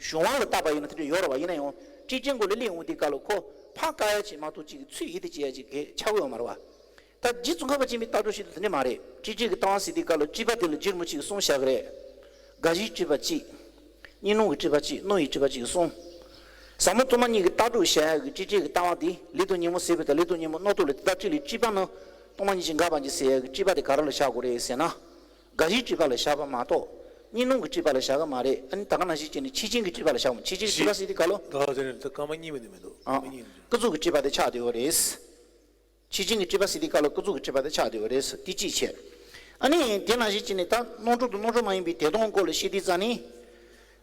གཞུང་དབང་ལ་བཏགས་པ་ཡིན་ན་དེ་འདྲ་ཡོད་རེད་བ། ཡིན་ན་ཡང་སྤྲོས་བྲལ་སྒོ་ལས་སླེབས་འོང་དུས་སྐབས་ལ་ཁོ་ཕར་བཀག་ཡ་ཅིག་མ་གཏོགས་ཅིག་ཚུར་ཡིད་དུ་བྱེད་ཡ་ཅིག་གལ་ཆགས་ཀྱི་ཡོད་མ་རེད་བ། ད་རྗེ་ཙོང་ཁ་པ་ཆེན་པོའི་ལྟ་གྲུབ་བཤད་དུས་དེ་འདྲ་མ་རེད། སྤྲོས་བྲལ་གྱི་ལྟ་བ་ཟེར་དུས་སྐབས་ལ་སྤྲོས་པ་དེ་ལ་རྒྱུ་རིན་པོ་ཆེ་གསུམ་བཞག་གི་རེད། དགག་གཞིའི་སྤྲོས་པ་གཅིག་གཉིས་སྣང་གི་སྤྲོས་པ་གཅིག་སྣང་བའི་སྤྲོས་པ་གཅིག་གསུམ། ཟབ་མོ་སྟོང་པ་ཉིད་ཀྱི་ལྟ་གྲུབ་བྱ་ཡག་གི་སྤྲོས་བྲལ་གྱི་ལྟ་བ་དེ་ལས་དང་ཉོན་མོངས་ཟད་པའི་དང་། ལས་དང་ཉོན་མོངས་རྣམ་རྟོག་ལས། དེ་དག་སྤྲོས་ལས་སྤྲོས་པ་ནི། སྟོང་པ་ཉིད་ཀྱིས་འགགས་པར་འགྱུར་ཟེར་ཡག་གི་སྤྲོས་པ་དེ་ག་རེ་ལ་བཞག་དགོས་རེད་ཟེར་ན། དགག་གཞིའི་སྤྲོས་པ་ལ་བཞག་པ་མ་གཏོགས་གཉིས་སྣང་གི་སྤྲོས་པ་ལ་བཞག་གི་མ་རེད། ཨ་ནི་ད་ག་ནང་བཞིན་བྱས་ནས་ཆོས་ཅན་གྱི་སྤྲོས་པ་ལ་བཞག་མ། ཆོས་ཅན་གྱི་སྤྲོས་པ་ཟེར་དུས་སྐབས་ལ། ད་ག་ཟེར་ནས་ད་སྐར་མ་གཉིས་མིན་ནི་མི་འདུག་ཨ། སྐར་མ་གཉིས་མིན་འདུག་ཀུན་རྫོབ་ཀྱི་སྤྲོས་པ་དེ་ཆགས་བསྡད་ཡོད་རེད། ཆོས་ཅན་གྱི་སྤྲོས་པ་ཟེར་དུས་སྐབས་ལ་ཀུན་རྫོབ་ཀྱི་སྤྲོས་པ་དེ་ཆགས་བསྡད་ཡོད་རེད། དེ་གཅིག་བྱས། ཨ་ནི་དེ་ནང་བཞིན་བྱས་ནས་ད་རྣམ་གྲོལ་དང་རྣམ་གྲོལ་མ་ཡིན་པའི་བདེན་སྟོབས་སྐོར་ལ་བཤད་དུས་ཙང་ནི།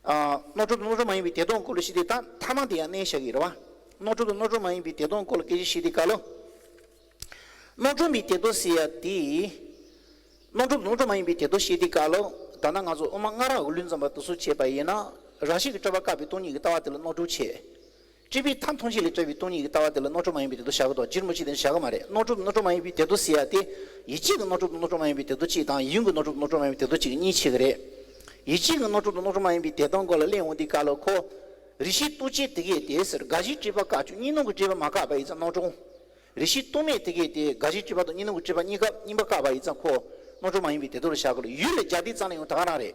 ཨ། རྣམ་གྲོལ་དང་རྣམ་གྲོལ་མ་ཡིན་པའི་བདེན་སྟོབས་སྐོར་ལ་བཤད་དུས་ད་ཐ་མ་དེ་ཡང་བསྣན་བཞག་གི་རེད་བ། རྣམ་གྲོལ་དང་རྣམ་གྲོལ་མ་ཡིན་པའི་བདེན་སྟོབས་སྐོར་ལ་སྐད་ཆ་བཤད་དུས་སྐབས་ལ། རྣམ་གྲོལ་མའི་བདེན་སྟོབས་ཟེར་ཡ་དེ། རྣམ་གྲོལ་དང་རྣམ་གྲོལ་མ་ཡིན་པའི་བདེན་སྟོབས་བཤད་དུས་སྐབས་ལ། ད་ལྟ་ང་ཚོ་དབུ་མ་སྔ་རབས་ཀྱི་ལུགས་འཛིན་པ་དེ་ཚོ་བྱས་པ་ཡིན་ན། རང་བཞིན་གྱིས་སྤྲོས་པ་བཀག་པའི་སྟོང་ཉིད་ཀྱི་ལྟ་བ་དེ་ལ་རྣོ་གྲུབ་བྱེད། སྤྲོས་པའི་མཐའ་མཐོང་ཆོས་ལས་སྤྲོས་པའི་སྟོང་ཉིད་ཀྱི་ལྟ་བ་དེ་ལ་རྣོ་གྲུབ་མ་ཡིན་པའི་དེ་དོན་བཞག་གི་འདུག་རྗེ་རིན་པོ་ཆེས་དེ་འདྲ་བཞག་གི་མ་རེད། རྣོ་གྲུབ་རྣོ་གྲུབ་མ་ཡིན་པའི་དེ་དོན་ཟེར་ཡ་དེ། ཡིད་ཆེས་ཀྱི་རྣོ་གྲུབ་རྣོ་གྲུབ་མ་ཡིན་པའི་དེ་དོན་གཅིག་དང་། ཡུལ་གྱི་རྣོ་གྲུབ་རྣོ་གྲུབ་མ་ཡིན་པའི་དེ་དོན་གཅིག་གཉིས་ཕྱེ་གི་རེད། ཡིད་ཆེས་ཀྱི་རྣོ་གྲུབ་རྣོ་གྲུབ་མ་ཡིན་པའི་དེ་དོན་སྐོར་ལ་གླེང་འོང་དུས་སྐབས་ལ་ཁོ། རེ་ཞིག་རྟོག་བཅས་དེ་གས་དེ་ཟེར། དགག་བྱའི་སྤྲོས་པ་བཀག་ཆོག་གཉིས་སྣང་གི་སྤྲོས་པ་མ་བཀག་པ་ཡིན་ཙང་རྣོ་གྲུབ། རེ་ཞིག་རྟོག་མེད་དེ་གས་དེ་དགག་བྱའི་སྤྲོས་པ་དང་གཉིས་སྣང་གི་སྤྲོས་པ་གཉིས་ཀ་གཉིས་པ་བཀག་པ་ཡིན་ཙང་ཁོ། རྣོ་གྲུབ་མ་ཡིན་པའི་དེ་དོན་ལ་བཞག་གི་ལ། ཡུལ་ལ་སྦྱར་དུས་ཙམ་ལ་ཡང་ད་ག་རང་རེད།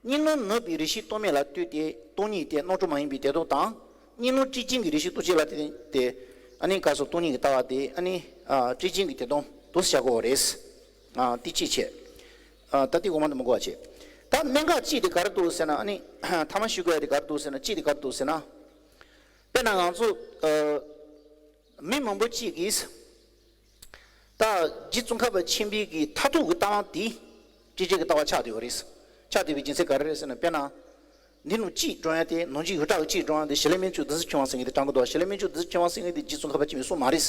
གཉིས་སྣང་ནུབ་པའི་རེ་ཞིག་རྟོག་མེད་ལ་ལྟོས་ཏེ་སྟོང་ཉིད་དེ་རྣོ་གྲུབ་མ་ཡིན་པའི་དེ་དོན་དང་། གཉིས་སྣང་སྤྲོས་ཅན་གྱི་རེ་ཞིག་རྟོག་བཅས་ལ་ལྟོས་ཏེ། ཨ་ནི་ག་སོགས་སྟོང་ཉིད་ཀྱི་ལྟ་བ་དེ་ཨ་ནི། ཨ། སྤྲོས་ཅན་གྱི་དེ་དོན་དུ་བཞག་གི་ཡོད་རེད། ཨ། དེ་གཅིག་བྱས། ཨ། ད་དེ་འོག་མ་དེ་མི་གོ་བ་བྱས། ད་གནད་འགག་གཅིག་དེ་ག་རེ་འདུག་ཟེར་ན། ཨ་ནི་ཐ་མ་ཞུ་དགོས་ཡ་དེ་ག་རེ་འདུག་ཟེར་ན། གཅིག་དེ་ག་རེ་འདུག་ཟེར་ན། དཔེར་ན་ང་ཚོ། ཨ། མི་མང་པོ་གཅིག་གིས། ད་རྗེ་ཙོང་ཁ་པ་ཆེན་པོའི་གི་མཐར་ཐུག་གི་ལྟ་བ་དེ། སྤྲོས་བྲལ་གྱི་ལྟ་བ་ཆགས་བསྡད་ཡོད་རེད། ཆགས་བསྡད་པའི་རྒྱུ་མཚན་ག་རེ་རེད་ཟེར་ན། དཔེར་ན། འདི་ནང་གཅིག་སྒྲོན་ཡ་དེ། ནང་གཅིག་ཡོངས་གྲགས་ཀྱི་གཅིག་སྒྲོན་ཡ་དེ་ཞལ་ལས་སྨན་མཆོག་བདུད་རྩི་ཆོས་དབང་ཟེར་མཁན་དེ་དྲངས་གི་འདུག་ཞལ་ལས་སྨན་མཆོག་བདུད་རྩི་ཆོས་དབང་ཟེར་མཁན་དེ་རྗེ་ཙོང་ཁ་པ་ཆེན་པོའི་གསུང་མ་རེད།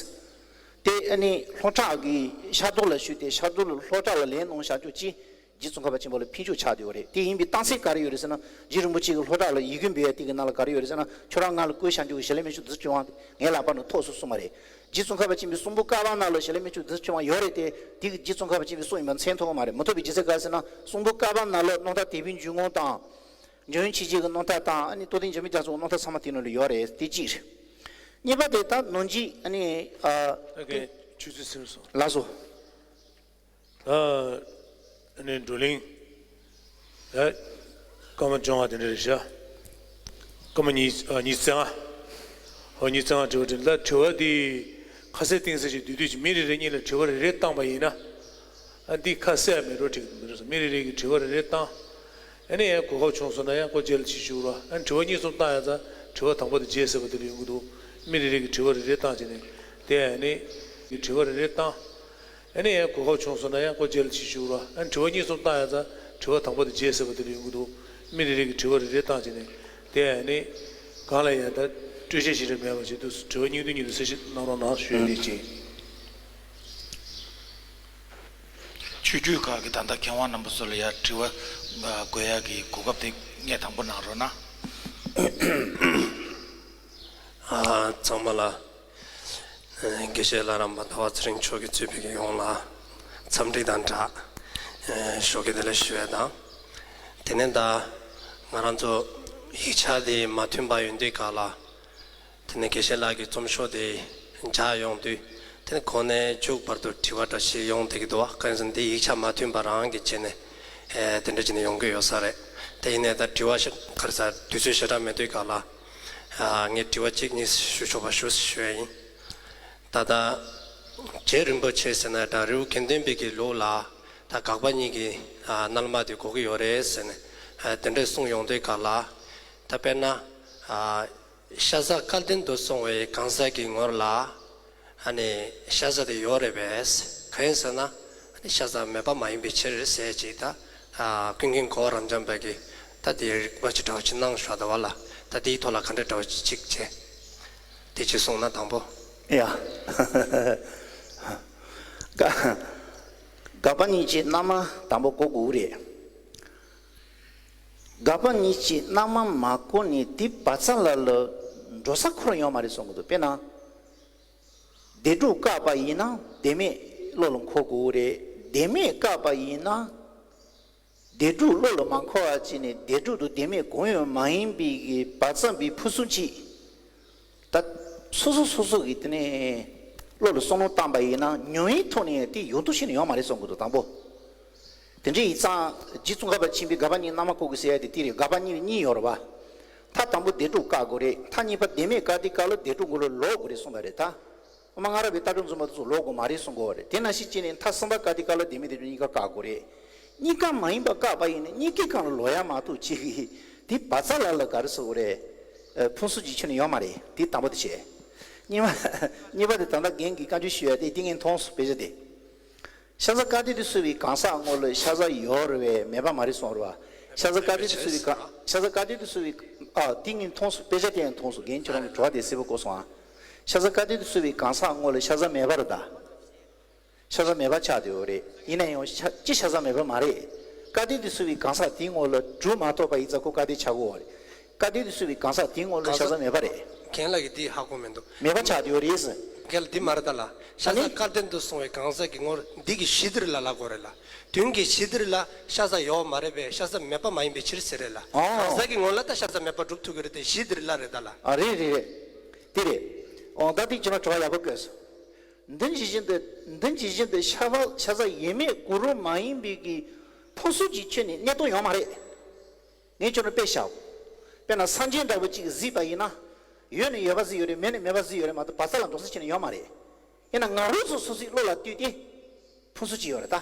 དེ་ཨ་ནི་ལྷོ་བྲག་གི་ཤར་རྡོར་ལ་བཞུགས་ཏེ། ཤར་རྡོར་ལ་ལྷོ་བྲག་ལ་ལན་གནང་བཞག་རྒྱུ་ཅིག་རྗེ་ཙོང་ཁ་པ་ཆེན་པོ་ལ་ཕན་ཕྱོགས་ཆགས་བསྡད་ཡོད་རེད། དེ་ཡིན་པའི་རྟགས་མཚན་ག་རེ་ཡོད་རེད་ཟེར་ན། རྗེ་རིན་པོ་ཆེ་གིས་ལྷོ་བྲག་ལ་ཡིག་སྐུལ་འབུལ་ཡ་དེ་གི་ནང་ལ་ག་རེ་ཡོད་རེད་ཟེར་ན། ཁྱོད་རང་ང་ལ་བསྐུལ་བཞག་རྒྱུ་གི་ཞལ་ལས་སྨན་མཆོག་བདུད་རྩི་ཆོས་དབང་དེ་ངའི་ལག་པ་ནས་ཐོབ་སོང་གསུངས་པ་རེད། རྗེ་ཙོང་ཁ་པ་ཆེན་པོའི་གསུང་འབུམ་ཀ་པ་ནང་ལ་ཞལ་ལས་སྨན་མཆོག་བདུད་རྩི་ཆོས་དབང་ཡོད་རེད་དེ། དེ་གི་རྗེ་ཙོང་ཁ་པ་ཆེན་པོའི་གསུང་ཡིན་པ་མཚན་ཐོབ་གི་མ་རེད། མི་ཐོབ་པའི་རྒྱུ་མཚན་ག་རེ་ཟེར་ན། གསུང་འབུམ་ཀ་པ་ནང་ལ་རྣམ་ཐར་དད་པའི་འཇུག་ངོགས་དང་། འཇམ་དབྱངས་ཆོས་རྒྱལ་གྱི་རྣམ་ཐར་དང་། ཨ་ནི་རྟོགས་ལྡན་འཇམ་དཔལ་རྒྱ་མཚོའི་རྣམ་ཐར་ཚང་མ་དེ་ནང་ལ་ཡོད་རེད། དེ་གཅིག་རེད། གཉིས་པ་དེ་ད་ནང་གཅིག་ཨ་ནི། ཨ། ཨ་ཀེ་ཆུ་ཚོད་ཟིན་སོང་། ལགས་སོ། ད་ཨ་ནི་བགྲོ་གླེང་། ད་སྐར་མ་བཅོ་ལྔ་དེ་འདྲ་རེད་ཤག་སྐར་མ་ཉི་ཨ་ཉི་ཤུ་རྩ་ལྔ། ཨོ། ཉི་ཤུ་རྩ་ལྔ་དྲི་བ་དྲིས། ད་དྲི་བ་འདི་ཁ་གསལ་གཏིང་གསལ་ཞིག་བསྡུས་བསྡུས་ཀྱིས་མི་རེ་རེ་གཉིས་ལ་དྲི་བ་རེ་རེ་བཏང་པ་ཡིན་ན། ཨ། འདི་ཁ་གསལ་མེད་འགྲོ་འགྲིག་མི་འགྲོ་སོང་། མི་རེ་རེ་གིས་དྲི་བ་རེ་རེ་བཏང་། ཨ་ནི་ཡང་གོ་སྐབས་བྱུང་སོང་ན་ཡང་སྐོར་རྗེས་ལ་ཅིག་ཞུ་རོགས། ཨ་ནི་དྲི་བ་གཉིས་གསུམ་བཏང་ཡ་ཙང་དྲི་བ་དང་པོ་དེ་བརྗེད་ཟེར་བ་དེ་ལ་ཡོང་གི་འདུག་མི་རེ་རེ་གིས་དྲི་བ་རེ་རེ་བཏང་བྱས་ནས། དེ་ཨ་ནི་གིས་དྲི་བ་རེ་རེ་བཏང་། ཨ་ནི་ཡང་གོ་སྐབས་བྱུང་སོང་ན་ཡང་སྐོར་རྗེས་ལ་ཅིག་ཞུ་རོགས། ཨ་ནི་དྲི་བ་གཉིས་གསུམ་བཏང་ཡ་ཙང་དྲི་བ་དང་པོ་དེ་བརྗེད་ཟེར་བ་དེ་ལ་ཡོང་གི་འདུག་མི་རེ་རེ་གིས་དྲི་བ་རེ་རེ་བཏང་བྱས་ནས། དེ་ཨ་ནི་གང་ལ་ཡང་ད་སྤྲོས་བཤད་ཞིག་རེ་མེད་པ་བྱས་འདུག་དྲི་བ་གཉིས་བསྡུས་གཉིས་ལ་གསལ་བཤད་གནང་རོགས་གནང་ཞུ་ཡ་དེ་བྱས། ཆོས་བརྒྱུད་ཁག་གི་ད་ལྟ་མཁས་དབང་རྣམ་པ་ཚོ་ལ་ཡ་དྲི་བ་ཨ་འགོད་ཡག་གི་གོ་སྐབས་དེ་ངས་དང་པོ་གནང་རོགས་གནང་། ཨ། ཚང་མ་ལ། ཨ། དགེ་བཤེས་ལྷ་རམས་པ་ཟླ་བ་ཚེ་རིང་མཆོག་གིས་གཙོས་པའི་ཡོངས་ལ་འཚམས་འདྲི་དང་སྦྲགས། ཨ། ཞོགས་ཀྱི་བདེ་ལེགས་ཞུ་ཡ་དང་། དེ་ནས་ད་ང་རང་ཚོ་ཡིག་ཆ་དེ་མ་ཐོན་པ་ཡོད་དུས་སྐབས་ལ། དེ་ནས་དགེ་བཤེས་ལགས་ཀྱི་རྩོམ་ཤོག་དེ་མཇལ་ཡོང་དུས། དེ་ནས་གོང་ནས་མཇུག་བར་དུ་དྲི་བ་འདྲ་ཞིག་ཡོང་བསྡད་ཀྱི་འདུག་བ། གང་ཡིན་ཟེར་ན་འདི་ཡིག་ཆ་མ་ཐོན་པ་རང་གི་བྱས་ནས། ཨེ། དེ་འདྲ་བྱས་ནས་ཡོང་གི་ཡོད་ས་རེད། དེ་ཡིན་ནའི་ད་དྲི་བ་ཞིག་ག་རེ་ཟེར། དུས་ཚོད་ཞེ་དྲག་མེད་དུས་སྐབས་ལ། ཨ། ངས་དྲི་བ་གཅིག་གཉིས་ཞུ་ཆོག་པ་ཞུ་ཞུ་ཡ་ཡིན། ད་ལྟ་རྗེ་རིན་པོ་ཆེ་ཟེར་ན་ད་རི་བོ་དགེ་ལྡན་པའི་གི་ལུགས་ལ། ད་དགག་པ་གཉིས་ཀྱི། ཨ། རྣལ་མ་དེ་དགོས་ཀྱི་ཡོད་རེད་ཟེར་ནས། ཨ། དེ་འདྲ་གསུངས་ཡོང་དུས་སྐབས་ལ། ད་དཔེར་ན། ཨ། ཤ་ཟ་སྐལ་ལྡན་དུ་སོང་བའི་གང་ཟག་གི་ངོར་ལ། ཨ་ནི་ཤ་ཟ་དེ་ཡོད་རེད་པས། གང་ཡིན་ཟེར་ན། ཨ་ནི་ཤ་ཟ་མེད་པ་མ་ཡིན་པའི་ཕྱིར་ཟེར་ཅིག་ད། ཨ། ཀུན་མཁྱེན་གོ་བ་རབ་འབྱམས་པ་གིས་ད་དེ་རིགས་པ་ཅིག་འདྲ་བོ་ཅིག་གནང་བཞག་འདུག་བ་ལ། ད་དེའི་ཐོག་ལ་ག་འདྲ་འདྲ་བོ་ཅིག་བྱས། དེ་ཅིག་གསུངས་ན་དང་པོ། ཡ། དགག་དགག་པ་གཉིས་ཀྱི་རྣལ་མ་དང་པོ་གོ་དགོས་རེད། དགག་པ་གཉིས་ཀྱི་རྣལ་མ་མ་གོ་ནས་དེ་བ་ཙ་ལ་ལ་འགྲོ་ས་ཁོ་རང་ཡོད་མ་རེད་གསུང་གི་འདུག་དཔེར་ན། བདེན་གྲུབ་བཀག་པ་ཡིན་ན་བདེན་མེད་བློ་ལ་འཁོར་དགོས་རེད། བདེན་མེད་བཀག་པ་ཡིན་ན། བདེན་གྲུབ་བློ་ལ་མ་འཁོར་བ་བྱས་ནས་བདེན་གྲུབ་དང་བདེན་མེད་གང་ཡང་མ་ཡིན་པའི་གི་བ་ཙམ་པའི་ཕུན་སུམ་ཅིག་ད་སོ་སོ་སོ་སོ་གི་དེ་ནས་བློ་ལ་བསམ་བློ་བཏང་པ་ཡིན་ན་ཉམས་ཡིན་ཐོག་ནས་དེ་ཡོང་དུ་ཤེས་ནས་ཡོང་མ་རེད་གསུང་གི་འདུག་དང་པོ། དེ་འདྲ་ཡིན་ཙང་རྗེ་ཙོང་ཁ་པ་ཆེན་པོས་དགག་པ་གཉིས་རྣལ་མ་བཀོད་དགོས་ཟེར་ཡ་དེ་དེ་རེད། དགག་པ་གཉིས་གཉིས་ཡོད་རེད་བ། མཐའ་དང་པོ་བདེན་གྲུབ་བཀག་དགོས་རེད། མཐའ་གཉིས་པ་བདེན་མེད་བཀག་དུས་སྐབས་ལ་བདེན་གྲུབ་མགོ་ལ་ལོག་དགོས་རེད་གསུངས་པ་རེད་ད། དབུ་མ་སྔ་རབས་པའི་ལྟ་གྲུབ་འཛིན་པ་དེ་ཚོ་ལོག་དགོས་མ་རེད་གསུང་གི་ཡོད་རེད། དེ་ནང་བཞིན་བྱས་ནས་མཐའ་གསུམ་པ་བཀག་དུས་སྐབས་ལ་བདེན་མེད་བདེན་གྲུབ་གཉིས་ཀ་བཀག་དགོས་རེད། གཉིས་ཀ་མ་ཡིན་པ་བཀག་པ་ཡིན་ན་གཉིས་ཀའི་སྒང་ལ་ལོག་ཡ་མ་གཏོགས་ཅིག་དེ་བ་ཙ་ལ་ལ་ག་རེ་ཟེར་དགོས་རེད། ཨ། ཕུན་སུམ་ཅིག་ཁྱོན་ནས་ཡོད་མ་རེད། དེ་དང་པོ་དེ་བྱས། གཉིས་པ། གཉིས་པ་དེ་ད་ལྟ་རྒན་གྱིས་བཀའ་འགྱུར་ཞུ་ཡ་དེ་དེ་ངས་མཐོང་སོང་། དཔེ་ཆ་དེ། ཤ་ཟ་སྐལ་ལྡན་དུ་གསོལ་བའི་གང་ཟག་ངོ་ལ་ཤ་ཟ་ཡོད་རེད་པས་མེད་པ་མ་རེད་གསུངས་རེད་བ། ཤ་ཟ་སྐལ་ལྡན་དུ་གསོལ་བའི་གང་། ཤ་ཟ་སྐལ་ལྡན་དུ་གསོལ་བའི། ཨ། དེ་ངས་མཐོང་སོང་། དཔེ་ཆ་དེ་ཡང་མཐོང་སོང་། རྒན་ཁྱོད་རང་གི་དྲི་བ་དེ་གསལ་པོ་གོ་སོང་ཨ། ཤ་ཟ་སྐལ་ལྡན་དུ་གསོལ་བའི་གང་ཟག་ངོ་ལ་ཤ་ཟ་མེད་པ་རེད་ད། ཤ་ཟ་མེད་པ་ཆགས་བསྡད་ཡོད་རེད། ཡིན་ན་ཡང་ཤ། ཅི་ཤ་ཟ་མེད་པ་མ་རེད། སྐལ་ལྡན་དུ་གསོལ་བའི་གང་ཟག་དེའི་ངོ་ལ་གྲུ་མ་གཏོགས་པ་ཡིན་ཙང་ཁོ་སྐལ་ལྡན་ཆགས་ཀྱི་ཡོད་རེད། ད་དེ་དུས་གསུངས་པའི་གང་ཟག་དེའི་ངོ་ལ་ཤ་ཟ་མེད་པ་རེད། རྒན་ལགས་ཀྱིས་འདི་ཧ་གོ་མི་འདུག་མེད་པ་ཆགས་བསྡད་ཡོད་རེད་ཟེར། རྒན་ལགས་འདི་མ་རེད་ད་ལ། ཤ་ཟ་ཨ་ནི་བསྐལ་དོན་དུ་སོང་བའི་གང་ཟག་གི་ངོར་འདི་གི་གཞི་འདིར་ལ་ལ་གོ་རེད་ལ། དོན་གྱི་གཞི་འདིར་ལ་ཤ་ཟ་ཡོད་མ་རེད་པས། ཤ་ཟ་མེད་པ་མ་ཡིན་པའི་ཕྱིར་ཟེར་རེད་ལ། ཨོ། གང་ཟག་གི་ངོ་ལ་ད་ཤ་ཟ་མེད་པ་སྒྲུབ་ཐུབ་ཀྱི་རེད་དེ། གཞི་འདིར་ལ་རེད་ད་ལ། ཨ་རེད་རེད་རེད། དེ་རེད། ཨོ་ད་དེ་ཅི་ན་དྲི་བ་ཡག་པོ་བཀོད་སོང་། འདི་ཇི་བཞིན་དུ་འདི་ཇི་བཞིན་དུ་ཤ་བ་ཤ་ཟ་ཡེ་མེད་གུ་རུ་མ་ཡིན་པའི་གི་ཕུན་སུམ་ཅིག་ཁྱོན་ནས་གནས་སྟངས་ཡོད་མ་རེད། ངས་ཁྱོད་ལ་དཔེ་བཞག་དཔེར་ན་སངས་རྒྱས་འདྲ་བོ་ཅིག་གཟིགས་པ་ཡིན་ན། ཡོད་ནས་ཡོད་པ་གཟིགས་ཡོད་རེད། མེད་ནས་མེད་པ་གཟིགས་ཡོད་རེད་མ་གཏོགས་བར་མཚམས་ལ་འགྲོ་ས་ཁྱོན་ནས་ཡོད་མ་རེད། ཡིན་ན་ང་རང་ཚོ་སོ་སོའི་བློ་ལ་ལྟོས་ཏེ། ཕུན་སུམ་ཅིག་ཡོད་རེད་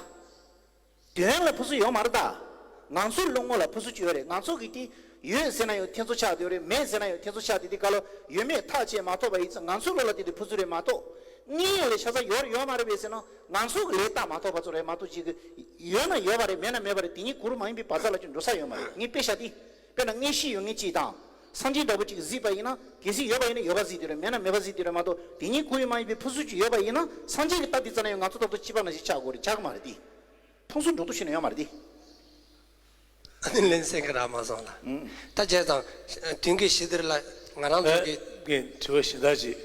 ད། དོན་ལ་ཕུན་སུམ་ཡོད་མ་རེད་ད། ང་ཚོའི་བློ་ངོ་ལ་ཕུན་སུམ་ཅིག་ཡོད་རེད། ང་ཚོ་གིས་དེ་ཡོད་ཟེར་ན་ཡང་ཐེ་ཚོམ་ཆགས་བསྡད་ཡོད་རེད། མེད་ཟེར་ན་ཡང་ཐེ་ཚོམ་ཆགས་བསྡད་དེ་ག་ལོ་ཡོད་མེད་ཐག་བཅད་མ་ཐུབ་པ་ཡིན་ཙང་ང་ཚོའི་བློ་ལ་ལྟོས་ཏེ་ཕུན་སུམ་རེད་མ་གཏོགས། དངོས་ཡོད་ལ་ཤ་ཟ་ཡོད་རེད་ཡོད་མ་རེད་པས་ཟེར་ན་ང་ཚོ་གི་ལས་བལྟ་མ་ཐུབ་པ་ཚོ་རེད་མ་གཏོགས་ཅིག་གི་ཡོད་ན་ཡོད་པ་རེད། མེད་ན་མེད་པ་རེད། དེ་གཉིས་གུ་རུ་མ་ཡིན་པའི་བར་མཚམས་ལ་ཅིག་འགྲོ་ས་ཡོད་མ་རེད། ངས་དཔེ་བཞག་དེ། དཔེར་ན་མངོན་ཤེས་ཡོད་མཁན་གཅིག་དང་། སངས་རྒྱས་འདྲ་བོ་ཅིག་གཟིགས་པ་ཡིན་ན་གལ་སྲིད་ཡོད་པ་ཡིན་ན་ཡོད་པ་གཟིགས་དེ་རེད། མེད་ན་མེད་པ་གཟིགས་དེ་རེད་མ་གཏོགས་དེ་གཉིས་གུ་རུ་མ་ཡིན་པའི་ཕུན་སུམ་ཅིག་ཡོད་པ་ཡིན་ན་སངས་རྒྱས་ཀྱི་ལྟ་དེ་ཙམ་ན་ཡང་ང་ཚོ་ལྟ་བུ་ཅིག་པ་ན་ཞིག་ཆགས་དགོས་རེད། ཆགས་ཀྱི་མ་རེད་དེ། ཕུན་སུམ་འགྲོ་ལྡོག་ཤེས་ན་ཡོད་མ་རེད་དེ། ཨ་ནི་ལན་གསལ་གི་རག་མ་སོང་ལ། ཨང་། ད་བྱས་ཙང་དོན་གྱི་གཞི་འདིར་ལ་ང་རང་ཚོ་གི་ཨེ་དྲི་བ་གཞན་དག་ཅིག་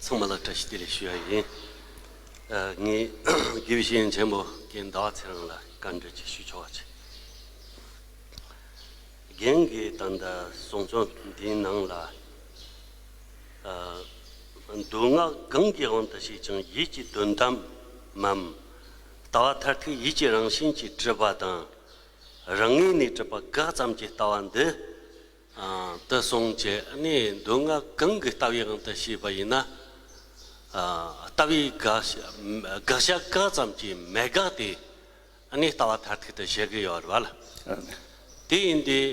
ཚང་མ་ལ་བཀྲ་ཤིས་བདེ་ལེགས་ཞུ་ཡ་ཡིན། ཨ་ངས་དགེ་བའི་བཤེས་གཉེན་ཆེན་པོ་རྒན་ཟླ་བ་ཚེ་རིང་ལ་བཀའ་འདྲི་ཅིག་ཞུ་ཆོག་པ་ཅིག་རྒན་གྱིས་ད་ལྟ་གསུང་ཆོས་འདིའི་ནང་ལ་ཨ་མདོ་སྔགས་གང་གི་དབང་དུ་བྱས་ཀྱང་ཡིད་ཀྱི་དོན་དམ་མམ། ལྟ་བ་མཐར་ཐུག་ཡིད་ཀྱི་རང་བཞིན་གྱིས་གྲུབ་པ་དང་། རང་ངོས་ནས་གྲུབ་པ་འགག་ཙམ་གྱི་ལྟ་བ་འདི་ཨ་དེ་གསུངས་བྱས་ནས་མདོ་སྔགས་གང་གི་ལྟ་བའི་དབང་དུ་བྱས་པ་ཡིན་ན། ཨ་ལྟ་བའི་དགག་བྱ་དགག་བྱ་འགག་ཙམ་གྱི་མེད་དགག་དེ་ཨ་ནི་ལྟ་བ་མཐར་ཐུག་ཏུ་བྱེད་ཀྱི་ཡོད་རེད་བ་ལ། དེ་ཡིན་དུས་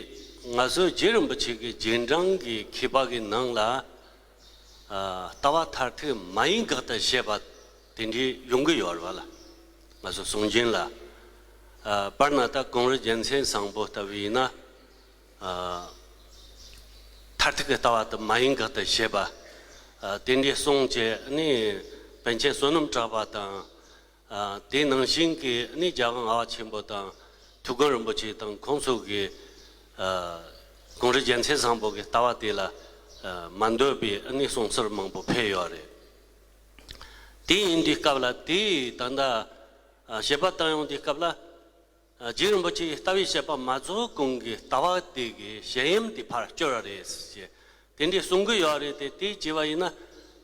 ང་ཚོ་རྗེ་རིན་པོ་ཆེ་གི་རྗེས་འབྲང་གི་མཁས་པ་གི་ནང་ལ་ཨ་ལྟ་བ་མཐར་ཐུག་མ་ཡིན་དགག་ཏུ་བྱེད་པ་དེ་འདྲའི་ཡོང་གི་ཡོད་རེད་བ་ལ། ང་ཚོ་གསུང་རྒྱུན་ལ་ཨ་དཔེར་ན་ད་ཀོང་རོལ་རྒྱལ་མཚན་བཟང་པོ་ལྟ་བུ་ཡིན་ན། ཨ་མཐར་ཐུག་གི་ལྟ་བ་དེ་མ་ཡིན་དགག་ཏུ་བྱེད་པ། ཨ་དེ་འདྲའི་གསུངས་བྱས་ནས་པཎ་ཆེན་བསོད་ནམས་གྲགས་པ་དང་། ཨ་དེ་ནང་བཞིན་གྱི་ནི་རྒྱལ་དབང་ལྔ་པ་ཆེན་པོ་དང་ཐུའུ་བཀྭན་རིན་པོ་ཆེ་དང་ཁོང་ཚོ་གི་ཨ་ཀོང་རོལ་རྒྱལ་མཚན་བཟང་པོ་གི་ལྟ་བ་དེ་ལ་ཨ་མ་འདོད་པའི་ནི་གསུང་ཚུལ་མང་པོ་ཕེབས་ཡོད་རེད། དེ་ཡིན་དུས་སྐབས་ལ་དེ་ད་ལྟ་ཨ་བཤད་པ་བཏང་ཡོང་དུས་སྐབས་ལ། རྗེ་རིན་པོ་ཆེའི་ལྟ་བའི་བཤད་པ་མ་རྫོགས་གོང་གི་ལྟ་བ་དེ་གི་ཞལ་གཡེམ་དེ་ཕར་བསྐྱུར་བ་རེད་ཟེར། དེ་འདྲའི་གསུང་གི་ཡོད་རེད་དེ། དེ་བྱས་པ་ཡིན་ན་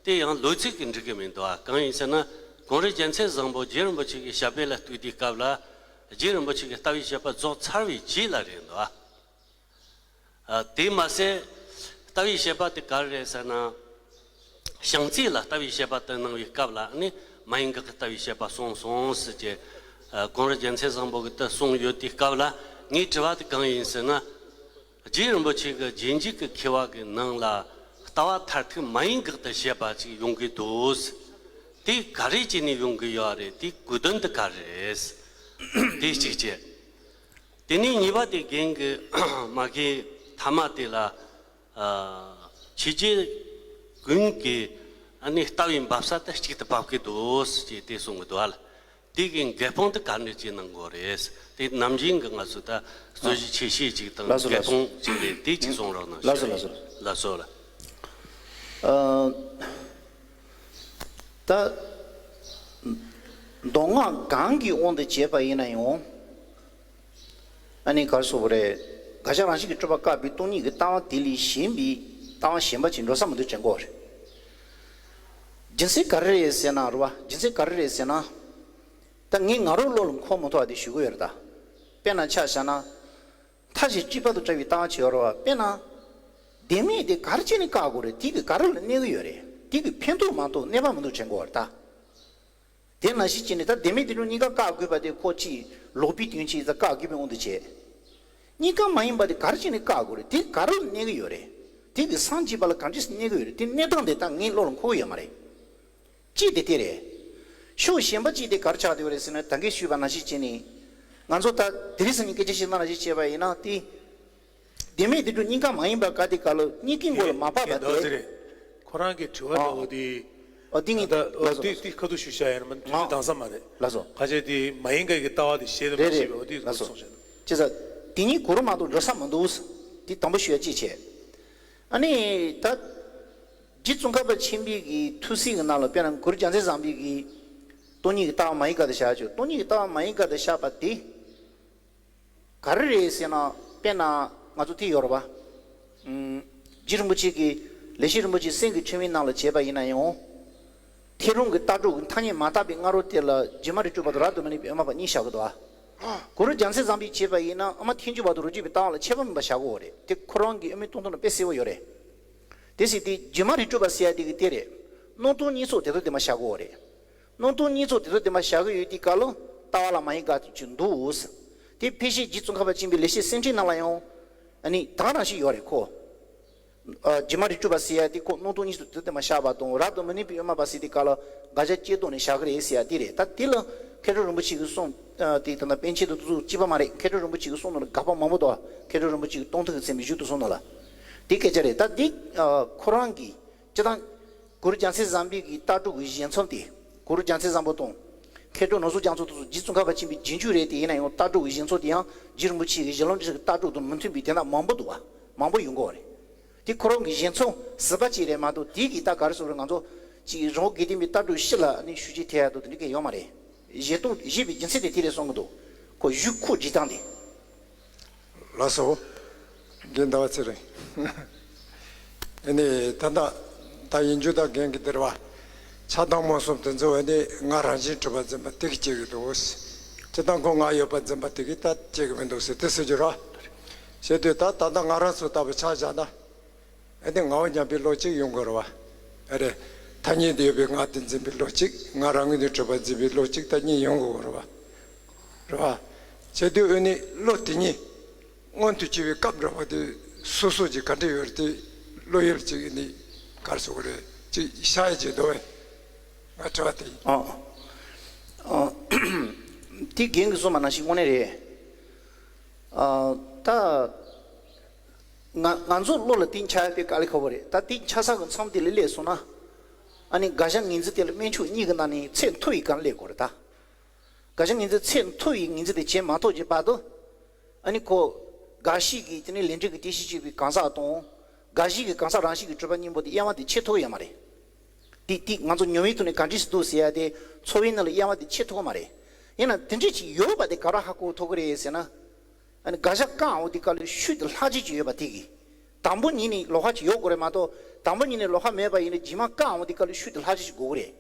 དེ་ཡང་ལོ་ཚིགས་ཀྱི་འགྲིག་གི་མི་འདུག་ཨ། གང་ཡིན་ཟེར་ན་ཀོང་རོལ་རྒྱལ་མཚན་བཟང་པོ་རྗེ་རིན་པོ་ཆེ་གི་ཞབས་པད་ལ་གཏུགས་དུས་སྐབས་ལ་རྗེ་རིན་པོ་ཆེ་གི་ལྟ་བའི་བཤད་པ་རྫོགས་ཚར་བའི་རྗེས་ལ་རེད་འདུག་ཨ། ཨ་དེ་མ་ཟད་ལྟ་བའི་བཤད་པ་དེ་ག་རེ་རེད་ཟེར་ན། བྱང་རྩེ་ལ་ལྟ་བའི་བཤད་པ་དེ་གནང་བའི་སྐབས་ལ་ནི་མ་ཡིན་དགག་གི་ལྟ་བའི་བཤད་པ་གསུངས་སོང་ཟེར་གྱི། ཨ་ཀོང་རོལ་རྒྱལ་མཚན་བཟང་པོ་གིས་དེ་གསུངས་ཡོད་དུས་སྐབས་ལ་ངའི་དྲི་བ་དེ་གང་ཡིན་ཟེར་ན། རྗེ་རིན་པོ་ཆེ་གི་རྗེས་འཇུག་གི་མཁས་པ་གི་ནང་ལ་ལྟ་བ་མཐར་ཐུག་མ་ཡིན་དགག་ཏུ་བྱེད་པ་ཅིག་ཡོང་གི་འདུག་ཟེར། དེ་ག་རེ་བྱས་ནས་ཡོང་གི་ཡོད་རེད། དེའི་གོ་དོན་དེ་ག་རེ་རེད། དེ་གཅིག་བྱས། དེ་ནས་གཉིས་པ་དེ་རྒན་གྱིས་མ་གི་ཐ་མ་དེ་ལ་ཨ་ཕྱི་རྒྱལ་ཀུན་གྱི་ཨ་ནི་ལྟ་བའི་འབབ་ས་དེ་གཅིག་ཏུ་འབབ་ཀྱི་འདུག་ཅེས་དེ་གསུང་གི་འདུག་ཨ། དེ་གི་འགལ་སྤོང་དེ་ག་འདྲ་ཅིག་གནང་དགོས་རེད། དེ་ནམ་རྒྱུན་གྱི་ང་ཚོ་ད་རྩོད་གཞི་ཆེ་ཤོས་ཅིག་དང་ལགས་སོ། འགལ་ལགས་སོ། སྤོང་ཅིག་རེད། དེ་ཅིག་གསུང་རོགས་གནང་། ལགས་སོ། ཞུ། ལགས་སོ། ལགས་སོ་ལགས། ཨ། ད་མདོ་སྔགས་གང་གི་དབང་དུ་བྱས་པ་ཡིན་ན་ཡང་། ཨ་ནི་ག་རེ་ཟེར་དགོས་རེད། དགག་བྱ་རང་བཞིན་གྱིས་གྲུབ་པ་བཀག་པའི་སྟོང་ཉིད་ཀྱི་ལྟ་བ་དེ་ལས་གཞན་པའི་ལྟ་བ་གཞན་པ་ཅིག་འགྲོ་ས་མི་འདུག་དྲན་གྱི་ཡོད་རེད། རྒྱུ་མཚན་ག་རེ་རེད་ཟེར་ན་རེད་བ། རྒྱུ་མཚན་ག་རེ་རེད་ཟེར་ན། ད་ངས་ང་རང་བློ་ལ་འཁོར་མི་ཐུབ་པ་དེ་ཞུ་གི་ཡོད་རེད་ད། དཔེར་ན་ཆ་བཞག་ན། མཐའ་བཞི་གཅིག་པ་དང་བྲལ་བའི་ལྟ་བ་བྱེད་ཡོད་རེད་བ། དཔེར་ན། བདེན་མེད་དེ་ག་རེ་བྱས་ནས་བཀག་དགོས་རེད། དེ་གིས་ག་རེ་ལ་གནོད་གི་ཡོད་རེད། དེ་གིས་ཕན་ཐོགས་མ་གཏོགས་གནོད་པ་མི་འདུག་དྲན་གྱི་ཡོད་རེད་ད། དེ་ནང་བཞིན་བྱས་ནས་ད་བདེན་མེད་བདེན་གྲུབ་གཉིས་ཀ་བཀག་དགོས་པ་དེ་ཁོ་ཅིག་ལོག་པའི་དོན་བྱས་ཙང་བཀག་དགོས་པའི་དབང་དུ་བྱས། གཉིས་ཀ་མ་ཡིན་པ་དེ་ག་རེ་བྱས་ནས་བཀག་དགོས་རེད། དེ་ག་རེ་ལ་གནོད་གི་ཡོད་རེད། དེ་གིས་སངས་རྒྱས་པ་ལ་ག་འདྲས་སེ་གནོད་གི་ཡོད་རེད། དེ་གནོད་སྟངས་དེ་ད་ངའི་བློ་ལ་འཁོར་གི་ཡོད་མ་རེད། གཅིག་དེ་དེ་རེད། ཕྱོགས་གཞན་པ་གཅིག་དེ་ག་རེ་ཆགས་བསྡད་ཡོད་རེད་ཟེར་ན། ད་གིན་ཞུས་པ་ནང་བཞིན་བྱས་ནས། ང་ཚོ་ད་དེ་རིང་སང་ཉིན་སྐད་ཆ་བཤད་སྟངས་ནང་བཞིན་བྱས་པ་ཡིན་ན་དེ། བདེན་མེད་བདེན་གྲུབ་གཉིས་ཀ་མ་ཡིན་པ་ག་དེ་ག་ལོ་གཉིས་ཀའི་མགོ་ལ་མ་བབས་པ་དེ། ཁོ་རང་གི་དྲི་བ་འདྲ་བོ་དེ། ཨ་འདི་ངས་ད་ལ་ལགས་སོ་འདི་ལགས་སོ། འདི་ཁ་ཐུག་ཞུ་བྱ་ཡིན་ན་མ་དུས་ཚོད་འདང་ས་མ་རེད། ལགས་སོ། ཁ་ཆེ་འདི་མ་ཡིན་ག་གི་ལྟ་བ་དེ་ཤེས་དེ་རེད་མ་རེད་ཤེས་པའི་འོ་དེ་ལགས་སོ། གསུངས་བྱ། བྱས་ཙང་། དེ་གཉིས་གོ་རུ་མ་གཏོགས་འགྲོ་ས་མི་འདུག། དེ་དང་པོ་ཞུ་ཡ་གཅིག་བྱས། ཨ་ནི་ད། རྗེ་ཙོང་ཁ་པ་ཆེན་པོའི་གི་ཐུགས་སྲས་ཀྱི་ནང་ལ་དཔེར་ན་གུ་རུ་རྒྱལ་མཚན་བཟང་པོའི་གི། སྟོང་ཉིད་ཀྱི་ལྟ་བ་མ་ཡིན་ག་དེ་བཞག་ཆོག་སྟོང་ཉིད་ཀྱི་ལྟ་བ་མ་ཡིན་ག་དེ་བཞག་པ་དེ། ག་རེ་རེད་ཟེར་ན་དཔེར་ན་ང་ཚོ་དེ་ཡོད་རེད་པ། ཨུམ། རྗེ་རིན་པོ་ཆེ་གིས་ལེགས་བཤད་རིན་པོ་ཆེའི་སེམས་ཀྱི་ཕྲེང་བའི་ནང་ལ་བྱས་པ་ཡིན་ན་ཡང་། ཐེག་རུམ་གྱི་ལྟ་གྲུབ་ཀྱི་ཐ་སྙད་མ་དག་པའི་སྔ་རོལ་དེ་ལ་རྗེ་མ་རི་སྤྲུལ་པ་དང་རབ་ཏུ་མ་ནུས་པའི་དབུ་མ་པ་གཉིས་བཞག་གི་འདུག་ཨ། གུ་རུ་རྒྱལ་མཚན་བཟང་པོས་བྱས་པ་ཡིན་ན་དབུ་མ་ཐལ་འགྱུར་བ་དང་རིགས་རྒྱུད་པའི་ལྟ་བ་ལ་ཁྱད་པར་མེད་པ་བཞག་གི་ཡོད་རེད་དེ་ཁོ་རང་གི་དབུ་མའི་སྟོང་ཐུན་ལ་དཔེ་གསལ་པོ་ཡོད་རེད། དེ་ཟེར་དེ་རྗེ་མ་རི་སྤྲུལ་པ་ཟེར་ཡ་དེ་གི་དེ་རེད། སྣང་སྟོང་གཉིས་ཚོགས་དེ་ཚོ་དེ་མ་བཞག་གི་ཡོད་རེད། སྣང་སྟོང་གཉིས་ཚོགས་དེ་ཚོ་དེ་མ་བཞག་གི་ཡོད་དེ་ག་ལ་ལྟ་བ་ལ་མ་ཡིན་ག་ཅིག་འདུག་ཟེར། དེ་ཕལ་ཆེར་རྗེ་ཙོང་ཁ་པ་ཆེན་པོའི་ལེགས་བཤད་སེམས་ཕྲེང་ནང་ལ་ཡང་། ཨ་ནི་ད་ག་རང་ཞིག་ཡོད་རེད་ཁོ། ཨ། རྗེ་མ་རི་སྤྲུལ་པ་ཟེར་ཡ་དེ་ཁོ་སྣང་སྟོང་གཉིས་སུ་དེ་དེ་མ་བཞག་པ་དང་རབ་ཏུ་མ་ནུས་པའི་དབུ་མ་པ་ཟེར་དེ་ག་ལ་དགག་བྱ་བཅད་གཏོང་ནས་བཞག་གི་རེད་ཟེར་ཡ་དེ་རེད། ད་དེ་ལ་མཁས་གྲུབ་རིན་པོ་ཆེ་གི་གསུང་། ཨ། དེ་ད་ལྟ་པཎ་ཆེན་དང་དེ་ཚོ་གཅིག་པ་མ་རེད། མཁས་གྲུབ་རིན་པོ་ཆེ་གི་གསུང་ནང་ལ་དགག་པ་མང་པོ་འདུག་མཁས་གྲུབ་རིན་པོ་ཆེ་གི་སྟོང་ཐུན་གྱི་ཚད་མའི་བཞུགས་གཏུབ་གསུང་ནང་ལ། དེ་སྐད་ཆ་རེད། ད་དེ་ཨ། ཁོ་རང་གི་སྤྱིར་བཏང་། གུ་རུ་རྒྱལ་མཚན་བཟང་པོའི་གི་ལྟ་གྲུབ་ཀྱི་བཞེད་མཚམས་དེ། གུ་རུ་རྒྱལ་མཚན་བཟང་པོ་དང་། མཁས་གྲུབ་ནོར་བཟང་རྒྱ་མཚོ་དེ་ཚོ་རྗེ་ཙོང་ཁ་པ་ཆེན་པོའི་རྗེས་འཇུག་རེད་དེ་ཡིན་ན་ཡང་ལྟ་གྲུབ་ཀྱི་བཞེད་མཚམས་དེ་ཡང་རྗེ་རིན་པོ་ཆེ་གི་ཞལ་ལུང་ཁྲིད་ཀྱི་ལྟ་གྲུབ་དང་མི་མཐུན་པའི་དེ་འདྲ་མང་པོ་འདུག་བ། མང་པོ་ཡོང་གི་ཡོད་རེད། དེ་ཁོ་རང་གི་བཞེད་མཚམས་ཟུར་པ་གཅིག་རེད་མ་གཏོགས་དེ་གི་ད་ག་རེ་ཟེར་རེད། ང་ཚོ་ཅིག་རི་བོ་དགེ་ལྡན་པའི་ལྟ་གྲུབ་སྤྱི་ལ་ནི་ཞུ་རྒྱུ་དེ་ཡ་དང་དེ་འདྲ་གི་ཡོད་མ་རེད། བཞེད་དོན་བཞེད་པའི་རྒྱུ་མཚན་དེ་དེ་རེད་གསུང་གི་འདུག་ཁོ་བཞུགས་ཁོག་བརྗེ་སྟངས་དེ། ལགས་སོ། རྒན་ཟླ་བ་ཚེ་རིང་། ཨ་ནི་ད་ལྟ་ད་ཡིན་རྒྱུ་དང་རྒན་གྱི་འདིར་བ། ཆགས་སྡང་རྨོངས་གསུམ་དེ་ཚོ་ཨ་ནི་ང་རང་བཞིན་གྲུབ་པ་འཛིན་པ་དེ་གིས་སྐྱེ་གི་འདུག་སྤྱིར་བཏང་ཁོ་ང་ཡོད་པ་འཛིན་པ་དེ་གིས་ད་སྐྱེ་གི་མི་འདུག་ཟེར་དེ་ཟེར་རྒྱུ་ར། བྱས་དུས་ད་ད་ལྟ་ང་རང་ཚོ་ལྟ་བུ་ཆ་བཞག་ན། ཨ་ནི་ངའོ་སྙམ་པའི་བློ་གཅིག་ཡོང་དགོས་རེད་བ། ཨ་རེ། ཐ་སྙད་དུ་ཡོད་པའི་ང་དེ་འཛིན་པའི་བློ་གཅིག་ང་རང་ངོས་ནས་གྲུབ་པ་འཛིན་པའི་བློ་གཅིག་ད་གཉིས་ཡོང་དགོས་རེད་བ། རེད་བ། བྱས་དུས་ཨ་ནི་བློ་དེ་གཉིས། མངོན་དུ་གྱུར་པའི་སྐབས་འདྲ་བ་དེ་སོ་སོ་ཅིག་ག་འདྲ་ཡོད་རེད་དེ། བློ་ཡུལ་ཅིག་ནི་ག་རེ་ཟེར་དགོས་རེད་ཅིག་ཤ་ཡི་ཅིག་འདུག་བས། ང་དྲི་བ་དེ་ཡིན། ཨ། ཨ། དེ་རྒན་གྱིས་གསུངས་པ་ནང་བཞིན་དངོས་གནས་རེད། ཨ། ད། ང་ང་ཚོ་བློ་ལ་དེ་འཆར་ཡ་དཔེ་དཀའ་ལས་ཁག་པོ་རེད། ད་དེ་འཆར་ས་གི་མཚམས་དེ་ལ་སླེབས་སོང་ན། ཨ་ནི་དགག་བྱ་ངོས་འཛིན་དེ་ལ་དམན་ཆུང་གཉིས་ཀྱི་ནང་ནས་ཚད་མཐོ་བའི་སྒང་སླེབས་དགོས་རེད་ད། དགག་བྱ་ངོས་འཛིན་ཚད་མཐོ་བའི་ངོས་འཛིན་དེ་བྱེད་མ་ཐུབ་ཀྱི་བར་དུ། ཨ་ནི་ཁོ། དགག་གཞི་གི་དེ་ནས་ལས་འབྲས་ཀྱི་དེ་བཞིན་གཤེགས་པའི་གང་ཟག་དང་། དགག་གཞི་གི་གང་ཟག་རང་བཞིན་གྱིས་གྲུབ་པ་གཉིས་པོ་དེ་དབྱེ་བ་དེ་ཕྱེ་ཐུབ་ཀྱི་ཡོད་མ་རེད། དེ་དེ་ང་ཚོ་ཉོན་མོངས་ཐོག་ནས་ག་འདྲས་སུ་འདུག་ཟེར་ཡ་དེ་ཚོར་བའི་ནང་ལ་དབྱེ་བ་དེ་ཕྱེ་ཐུབ་ཀྱི་མ་རེད། ཡིན་ན་དེ་འདྲས་ཅིག་ཡོད་པ་དེ་ག་རེ་ཧ་གོ་ཐུབ་ཀྱི་རེད་ཟེར་ན། ཨ་ནི་དགག་བྱ་བཀག་འོང་དེ་ག་ལ་ཤུགས་དེ་ལྷག་ཅིག་ཅིག་ཡོད་པ་དེ་གི། དང་པོ་ཉིད་ནས་ལོགས་ཀ་ཅིག་ཡོད་དགོས་རེད་མ་གཏོགས་དང་པོ་ཉིད་ནས་ལོགས་ཀ་མེད་པ་ཡིན་ན་རྗེས་མ་བཀག་འོང་དེ་ག་ལ་ཤུགས་དེ་ལྷག་ཅིག་ཅིག་དགོས་ཀྱི་རེད།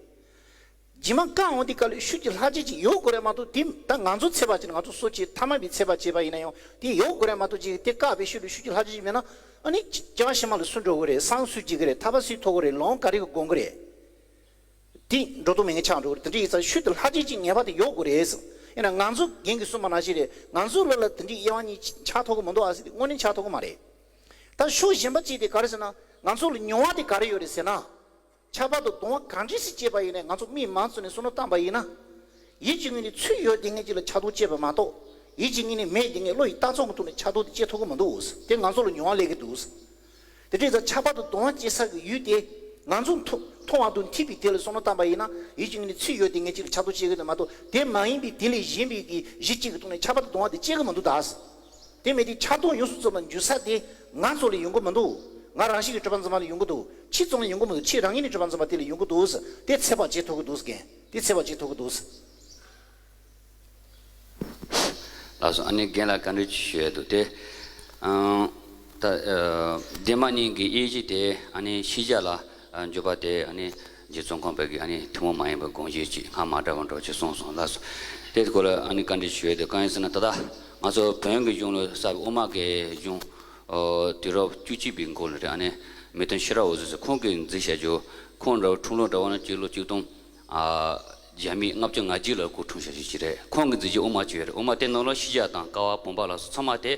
རྗེས་མ་བཀག་འོང་དེ་ག་ལ་ཤུགས་ཀྱི་ལྷག་ཅིག་ཅིག་ཡོད་དགོས་རེད་མ་གཏོགས་དེ་ད་ང་ཚོ་ཚད་པ་ཅིག་ང་ཚོ་སོ་སྐྱེ་ཐ་མལ་པའི་ཚད་པ་བྱས་པ་ཡིན་ན་ཡང་དེ་ཡོད་དགོས་རེད་མ་གཏོགས་ཅིག་དེ་བཀག་པའི་ཤུགས་ལ་ཤུགས་ཀྱི་ལྷག་ཅིག་ཅིག་མེད་ན་ཨ་ནི་སྐྱེ་བ་ཕྱི་མ་ལ་སུ་འགྲོ་གི་རེད། སངས་སུ་སྐྱེ་གི་རེད། ཐར་པ་སུས་ཐོབ་གི་རེད། ལོང་ག་རེ་གི་སྒོམ་གི་རེད། དེ་འགྲོ་དོན་མེད་མཁན་ཆགས་འགྲོ་གི་རེད། དེ་འདྲ་ཡིན་ཙང་ཤུགས་དེ་ལྷག་ཅིག་ཅིག་ངེས་པར་དུ་ཡོད་དགོས་རེད། ཡིན་ན་ང་ཚོ་རྒན་གྱིས་གསུངས་པ་ནང་བཞིན་རེད། ང་ཚོ་ལ་ལ་དེ་འདྲའི་དབྱེ་བ་གཉིས་ཆགས་ཐུབ་ཀྱི་མི་འདུག་ཨ་ཟེར་དེ་དངོས་གནས་ཆགས་ཐུབ་ཀྱི་མ་རེད། ད་ཕྱོགས་གཞན་པ་གཅིག་དེ་ག་རེ་ཟེར་ན་ང་ཚོ་ལ་མྱོང་བ་དེ་ག་རེ་ཡོད་རེད་ཟེར་ན། ཁྱབ་པ་དང་སྡོམ་པ་གང་འདྲ་ཞིག་བྱས་པ་ཡིན་ནའི་ང་ཚོ་མིག་མང་ཙམ་ནས་བསམ་བློ་བཏང་པ་ཡིན་ན། ཡིད་ཀྱི་ངོས་ནས་ཚུར་ཡོད་བསྡད་མཁན་ཅིག་ལ་ཆགས་སྡང་སྐྱེས་པ་མ་གཏོགས། ཡིད་ཀྱི་ངོས་ནས་མེད་བསྡད་མཁན་བློ་ཡི་ལྟ་ཚུལ་གྱི་ཐོག་ནས་ཆགས་སྡང་དེ་སྐྱེ་ཐུབ་ཀྱི་མི་འདུག། དེ་ང་ཚོ་ལ་མྱོང་བ་སླེབས་ཀྱི་འདུག། དེ་འདྲ་ཡིན་ཙང་ཁྱབ་པ་དང་སྡོམ་པ་སྐྱེ་ས་ཀྱི་ཡུལ་དེ། ང་ཚོ་མཐོང་མཐོང་བ་དང་ཐོས་པའི་དེ་ལ་བསམ་བློ་བཏང་པ་ཡིན་ན་ཡིད་ཀྱི་ངོས་ནས་ཚུར་ཡོད་བསྡད་མཁན་ཅིག་ལ་ཆགས་སྡང་སྐྱེ་གི་འདུག་མ་གཏོགས་དེ་མ་ཡིན་པའི་དེ་ལས་གཞན་པའི་གི་གཞི་གཅིག་གི་ཐོག་ནས་ཁྱབ་པ་དང་སྡོམ་པ་དེ་སྐྱེ་གི་མི་འདུག་ད། དེ་མེད་དེ་ཆགས་སྡང་ཡོངས་སུ་རྫོགས་པར་འགྱུར་ས་དེ་ང་ཚོ་ལ་ཡོང་གི་མི་འདུག། ང་རང་བཞིན་གྱིས་གྲུབ་པ་འཛིན་པ་ལ་ཡོང་གི་འདུག། ཁྱེད་ཚོ་ལ་ཡོང་གི་མི་འདུག། ཁྱེད་རང་ཉིད་ནས་གྲུབ་པ་འཛིན་པ་དེ་ལ་ཡོང་གི་འདུག། དེ་ཚད་པ་བྱེད་ཐུབ་ཀྱི་འདུག་གན། དེ་ཚད་པ་བྱེད་ཐུབ་ཀྱི་འདུག། ལགས་སོ། ཨ་ནི་རྒན་ལགས་བཀའ་འདྲི་ཞུ་ཡས་འདུག་སྟེ། ཨང་། ད་ཨ་བདེན་པ་གཉིས་ཀྱི་དབྱེ་གཞི་དེ་ཨ་ནི་ཤེས་བྱ་ལ་ཨ་འཇུག་པ་དེ་ཨ་ནི་རྗེ་ཙོང་ཁ་པ་གིས་ཨ་ནི་ཐུན་མོང་མ་ཡིན་པའི་དགོངས་གཞི་ཅིག་སྔ་མ་འདྲ་བ་འདྲ་ཅིག་གསུངས་སོང་། ལགས་སོ། དེ་སྐོར་ལ་ཨ་ནི་བཀའ་འདྲི་ཞུ་ཡས་དེ་གང་ཡིན་ཟེར་ན། ད་ལྟ་ང་ཚོ་བོན་གྱི་གཞུང་ལ་གསལ་བའི་དབུ་མ་གི་གཞུང་། ཨོ། དུས་རབས་བཅུ་གཅིག་པའི་འགོ་ལ་རེད། ཨ་ནི་མེས་སྟོན་ཤེས་རབ་འོད་ཟེར་ཁོང་གིས་མཛད་བཞག་རྒྱུ། ཁོང་འདྲ་བོ་འཁྲུངས་ལོ་འདྲ་བོ་ན་སྤྱི་ལོ་ཆིག་སྟོང་ཨ་བརྒྱ་མེད་ལྔ་བཅུ་ང་གཅིག་ལ་སྐུ་འཁྲུངས་བཞག་རྒྱུ་ཅིག་རེད། ཁོང་གིས་མཛད་རྒྱུ་དབུ་མ་ཅིག་ཡོད་རེད། དབུ་མ་དེ་ནང་ལ་ཤེས་བྱ་དང་ཀ་བ་བུམ་པ་ལ་སོགས་ཚང་མ་དེ་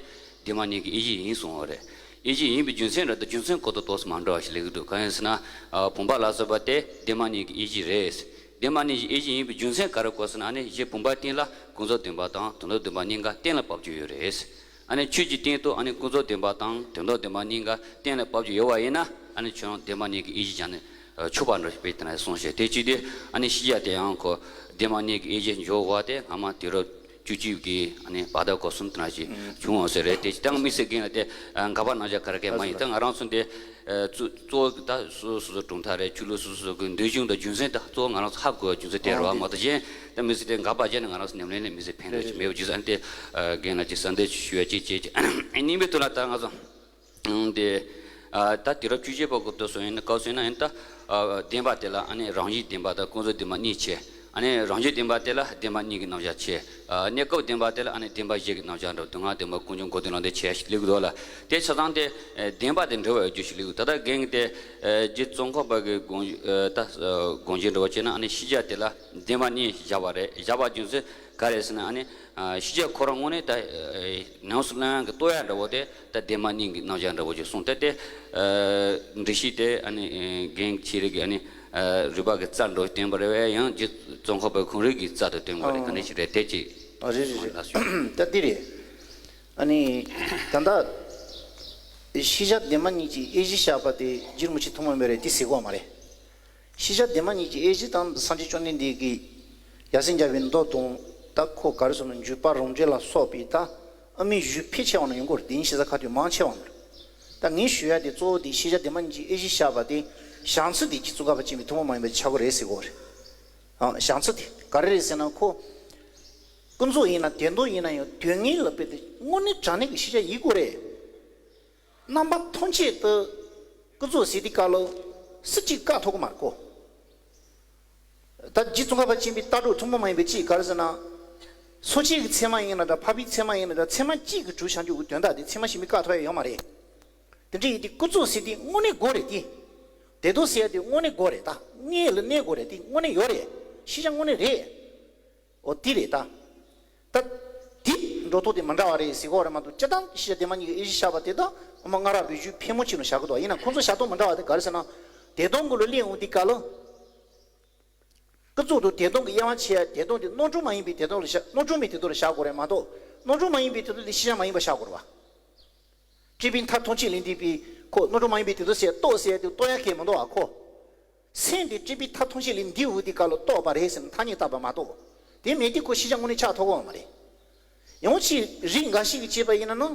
བདེན་པ་གཉིས་ཀྱི་དབྱེ་གཞི་ཡིན་གསུངས་པ་རེད། དབྱེ་གཞི་ཡིན་པའི་རྒྱུ་མཚན་རེད་དེ་རྒྱུ་མཚན་གོ་ཏོག་ཏོག་ཙམ་མ་འདྲ་བ་ཞིག་སླེབས་ཀྱི་འདུག། གང་ཡིན་ཟེར་ན། ཨ་བུམ་པ་ལ་སོགས་པ་དེ་བདེན་པ་གཉིས་ཀྱི་དབྱེ་གཞི་རེད། བདེན་པ་གཉིས་ཀྱི་དབྱེ་གཞི་ཡིན་པའི་རྒྱུ་མཚན་ག་རེ་གོ་ཟེར་ན། ཨ་ནི་གཞི་བུམ་པ་སྟེང་ལ་ཀུན་རྫོབ་བདེན་པ་དང་དོན་དམ་བདེན་པ་གཉིས་ཀ་གཏན་ལ་དབབ་རྒྱུ་ཡོད་རེད། ཨ་ནི་ཆོས་ཀྱི་སྟེང་དུ་ཨ་ནི་ཀུན་རྫོབ་བདེན་པ་དང་དོན་དམ་བདེན་པ་གཉིས་ཀ་གཏན་ལ་དབབ་རྒྱུ་ཡོད་པ་ཡིན་ན། ཨ་ནི་ཁྱོད་རང་བདེན་པ་གཉིས་ཀྱི་དབྱེ་གཞི་སྦྱངས་ནས་ ཆོད་པ་འདྲ་ཞིག་དཔེ་དེ་ན་གསུངས་ཤག་དེ་གཅིག་དེ་ཨ་ནི་ཤེས་བྱ་དེ་ཡང་ཁོ་བདེན་པ་གཉིས་ཀྱི་དབྱེ་གཞི་འཇོག་པ་དེ་སྔ་མ་དུས་རབས་བཅུ་གཅིག་གི་ཨ་ནི་བར་ཐག་གོ་གསུམ་དེ་ན་ཞིག་བྱུང་བ་ཟེར་རེད། དེ་ཅི་ལྟར་དམིགས་བསལ་གྱི་ན་དེ་འགལ་བ་རྣམ་གཞག་ག་རེ་གས་མ་ཡིན། ད་ང་རང་ཚོ་འདི་གཙོ་གཙོ་བོ་ད་སོ་སོ་སོ་གྲུབ་མཐའ་རེད། ཆོས་ལུགས་སོ་སོ་གི་འདོད་གཞུང་དང་རྒྱུ་མཚན་ད་གཙོ་བོ་ང་རང་ཚོ་ཧ་གོ་བའི་རྒྱུ་མཚན་དེ་རེད་བ། མ་གཏོགས་གཞན་ད་དམིགས་བསལ་དེ་འགལ་བ་བྱས་ནས་ང་རང་ཚོ་ཉམས་ལེན་ལ་དམིགས་བསལ་ཕན་ཐོགས་ཅིག་མེད་པ་རྒྱུ་མཚན་དེ་རྒན་ལགས་ཀྱིས་གསལ་འདེབས་ཞུ་ཡ་ཅིག་བྱེད་ཅིག་གཉིས་པའི་དོན་ལ་ད་ང་ཚོ། དེ། ད་དུས་རབས་བཅུ་བཞི་པ་གི་དུས་སུ་ཡིན་ན་སྐབས་སུ་ཡིན་ན་ཡིན་ད། བདེན་པ་དེ་ལ་ཨ་ནི་རང་བཞིན་བདེན་པ་དང་ཀུན་རྫོབ་བདེན་པ་གཉིས་ཕྱེ། ཨ་ནི་རང་བཞིན་བདེན་པ་དེ་ལ་བདེན་པ་གཉིས་ཀྱི་རྣམ་གཞག་ཕྱེ། གནས་སྐབས་བདེན་པ་དེ་ལ་ཨ་ནི་བདེན་པ་བཞི་གི་རྣམ་གཞག་འདྲ་སྡུག་བསྔལ་བདེན་པ་ཀུན་འབྱུང་འགོག་བདེན་ལམ་བདེན་ཕྱེ་ཞིག་ལེགས་འདུག་ལ། དེ་ཆ་ཚང་དེ་བདེན་པ་དེ་འདྲ་བའི་རྒྱུ་ཞིག་ལེགས་འདུག་ད་ལྟ་རྒན་གྱིས་དེ་རྗེ་ཙོང་ཁ་པ་གི་དགོངས་ད་དགོངས་གཞི་འདྲ་བ་བྱས་ན་ཨ་ནི་ཤེས་བྱ་དེ་ལ་བདེན་པ་གཉིས་བཞག་པ་རེད། བཞག་པ་རྒྱུ་མཚན་ག་རེ་ཟེར་ན་ཨ་ནི། ཤེས་བྱ་ཁོ་རང་ངོས་ནས་ད་ནང་སུ་ལ་ཡང་གི་རྟོགས་ཡ་འདྲ་བོ་དེ་ད་བདེན་པ་གཉིས་ཀྱི་རྣམ་གཞག་འདྲ་བོ་ཅིག་གསུངས། ད་དེ་འགྲེལ་བཤད་དེ་ཨ་ནི་རྒན་ཁྱེད་རིག་གི་ཨ་ནི་རུས་པ་གི་རྩ་འདྲ་བོ་བསྟན་པ་རེད་བས། ཡང་རྗེ་ཙོང་ཁ་པའི་ཁོང་རིག་གི་རྩ་དུ་བསྟན་པ་རེད། ག་འདྲ་ཞིག་རེད་དེ་ཅིག་ཨ་རེད་རེད་རེད། ད་འདི་རེད། ཨ་ནི་ད་ལྟ་ཤེས་བྱ་བདེན་པ་གཉིས་ཀྱི་དབྱེ་གཞི་བཞག་པ་དེ་རྗེ་རིན་པོ་ཆེ་ཐུན་མོང་མ་རེད་དེ་ཟེར་གོ་མ་རེད། ཤེས་བྱ་བདེན་པ་གཉིས་ཀྱི་དབྱེ་གཞི་དང་སངས་རྒྱས་བཅོམ་ལྡན་འདས་ཀྱིས་ཡབ་སྲས་མཇལ་བའི་མདོ་དང་། ད་ཁོ་ག་རེ་ཟེར་ན་འཇུག་པ་རང་འགྲེལ་ལ་སོགས་པའི་ད་ཨ་མའི་གཞུང་ཕལ་ཆེ་བ་ནང་ཡོང་གི་རེད། དེ་ཉིད་ཤེས་བྱ་ཁ་ཐུག་མང་ཆེ་བ་ནང་རེད། ད་ངས་ཞུ་ཡ་དེ་གཙོ་བོ་དེ་ཤེས་བྱ་བདེན་པ་གཉིས་ཀྱི་དབྱེ་གཞི་བཞག་པ་དེ་བྱང་ཚུལ་དེ་རྗེ་ཙོང་ཁ་པ་ཆེན་པོའི་ཐུན་མོང་མ་ཡིན་པ་ཆགས་ཀྱི་རེད་ཟེར་གོ་རེད། ཨ་བྱང་ཚུལ་དེ་ག་རེ་རེད་ཟེར་ན་ཁོ། ཀུན་རྫོབ་ཡིན་ན་བདེན་སྟོང་ཡིན་ན་ཡང་དོན་དངོས་ལ་དཔེ་དེ་དངོས་གནས་དྲང་གནས་ཀྱི་ཤེས་བྱ་ཡིན་དགོས་རེད། རྣམ་པ་ཐམས་ཅད་དུ་ཀུན་རྫོབ་ཟེར་དུས་སྐབས་ལ་སུ་གཅིག་བཀག་ཐུབ་ཀྱི་མ་རེད་ཁོ། ད་རྗེ་ཙོང་ཁ་པ་ཆེན་པོའི་ལྟ་གྲུབ་ཐུན་མོང་མ་ཡིན་པའི་གཅིག་ག་རེ་ཟེར་ན། སོ་སྐྱེའི་ཚད་མ་ཡིན་ན་འདྲ། འཕགས་པའི་ཚད་མ་ཡིན་ན་འདྲ། ཚད་མ་གཅིག་གིས་གྲུབ་བྱུང་རྒྱུ་གི་དོན་དག་དེ་ཚད་མ་གཞན་པས་བཀག་ཐུབ་ཡ་ཡོད་མ་རེད། དེ་འདྲ་ཡིན་དུས་ཀུན་རྫོབ་ཟེར་དུས་དངོས་གནས་དགོས་རེད་དེ། བདེན་སྟོང་ཟེར་ཡ་དེ་དངོས་གནས་དགོས་རེད། ད་དངོས་ལ་གནས་དགོས་རེད་དེ་དངོས་གནས་ཡོད་རེད། ཤེས་བྱ་དངོས་གནས་རེད། འོ་དེ་རེད་ད། ད། དེ་འགྲོ་ཐོག་དེ་མི་འདྲ་བ་རེད་ཟེར་གོ་རེད་མ་གཏོགས་སྤྱིར་བཏང་ཤེས་བྱ་བདེན་པ་གཉིས་ཀྱི་དབྱེ་གཞི་བཞག་པ་དེ་དག་སྔ་མ་སྔ་རབས་པའི་གཞུང་ཕལ་མོ་ཆེ་ནང་བཞག་གི་འདུག་ཡིན་ན་ཁོང་ཚོ་བཞག་སྟངས་མི་འདྲ་བ་དེ་ག་རེ་ཟེར་ན། བདེན་སྟོང་གི་ལུགས་གླེང་འོང་དུས་སྐབས་ལ། ཀུན་རྫོབ་དང་བདེན་སྟོང་གི་དབྱེ་བ་ཕྱེ་ཡ་བདེན་སྟོང་དེ་རྣམ་གྲངས་མ་ཡིན་པའི་བདེན་སྟོང་ལ་བཞག་རྣམ་གྲངས་མེད་བདེན་སྟོང་ལ་བཞག་དགོས་རེད་མ་གཏོགས་རྣམ་གྲངས་མ་ཡིན་པའི་བདེན་སྟོང་དེ་ཤེས་བྱ་མ་ཡིན་པ་བཞག་དགོས་རེད་བ། སྤྲོས་པའི་མཐའ་ཐམས་ཅད་ལས་འདས་པའི་ཁོ་རྣམ་གྲངས་མ་ཡིན་པའི་བདེན་སྟོང་ཟེར་རྟོགས་ཟེར་ཡ་དེ་རྟོགས་ཡ་གལ་མི་འདུག་བ་ཁོ། སེམས་དེ་སྤྲོས་པའི་མཐའ་ཐམས་ཅད་ལས་འདས་འོང་དུས་སྐབས་ལ་རྟོགས་པ་རེད་ཟེར་ནས་ཐ་སྙད་བཏགས་པ་མ་གཏོགས། དེ་མེད་དུས་ཁོ་ཤེས་བྱ་དངོས་གནས་ཆགས་ཐུབ་ཀྱི་ཡོད་མ་རེད། ཡང་ཅིག་རིགས་འགའ་ཞིག་གིས་བྱས་པ་ཡིན་ན་ནི།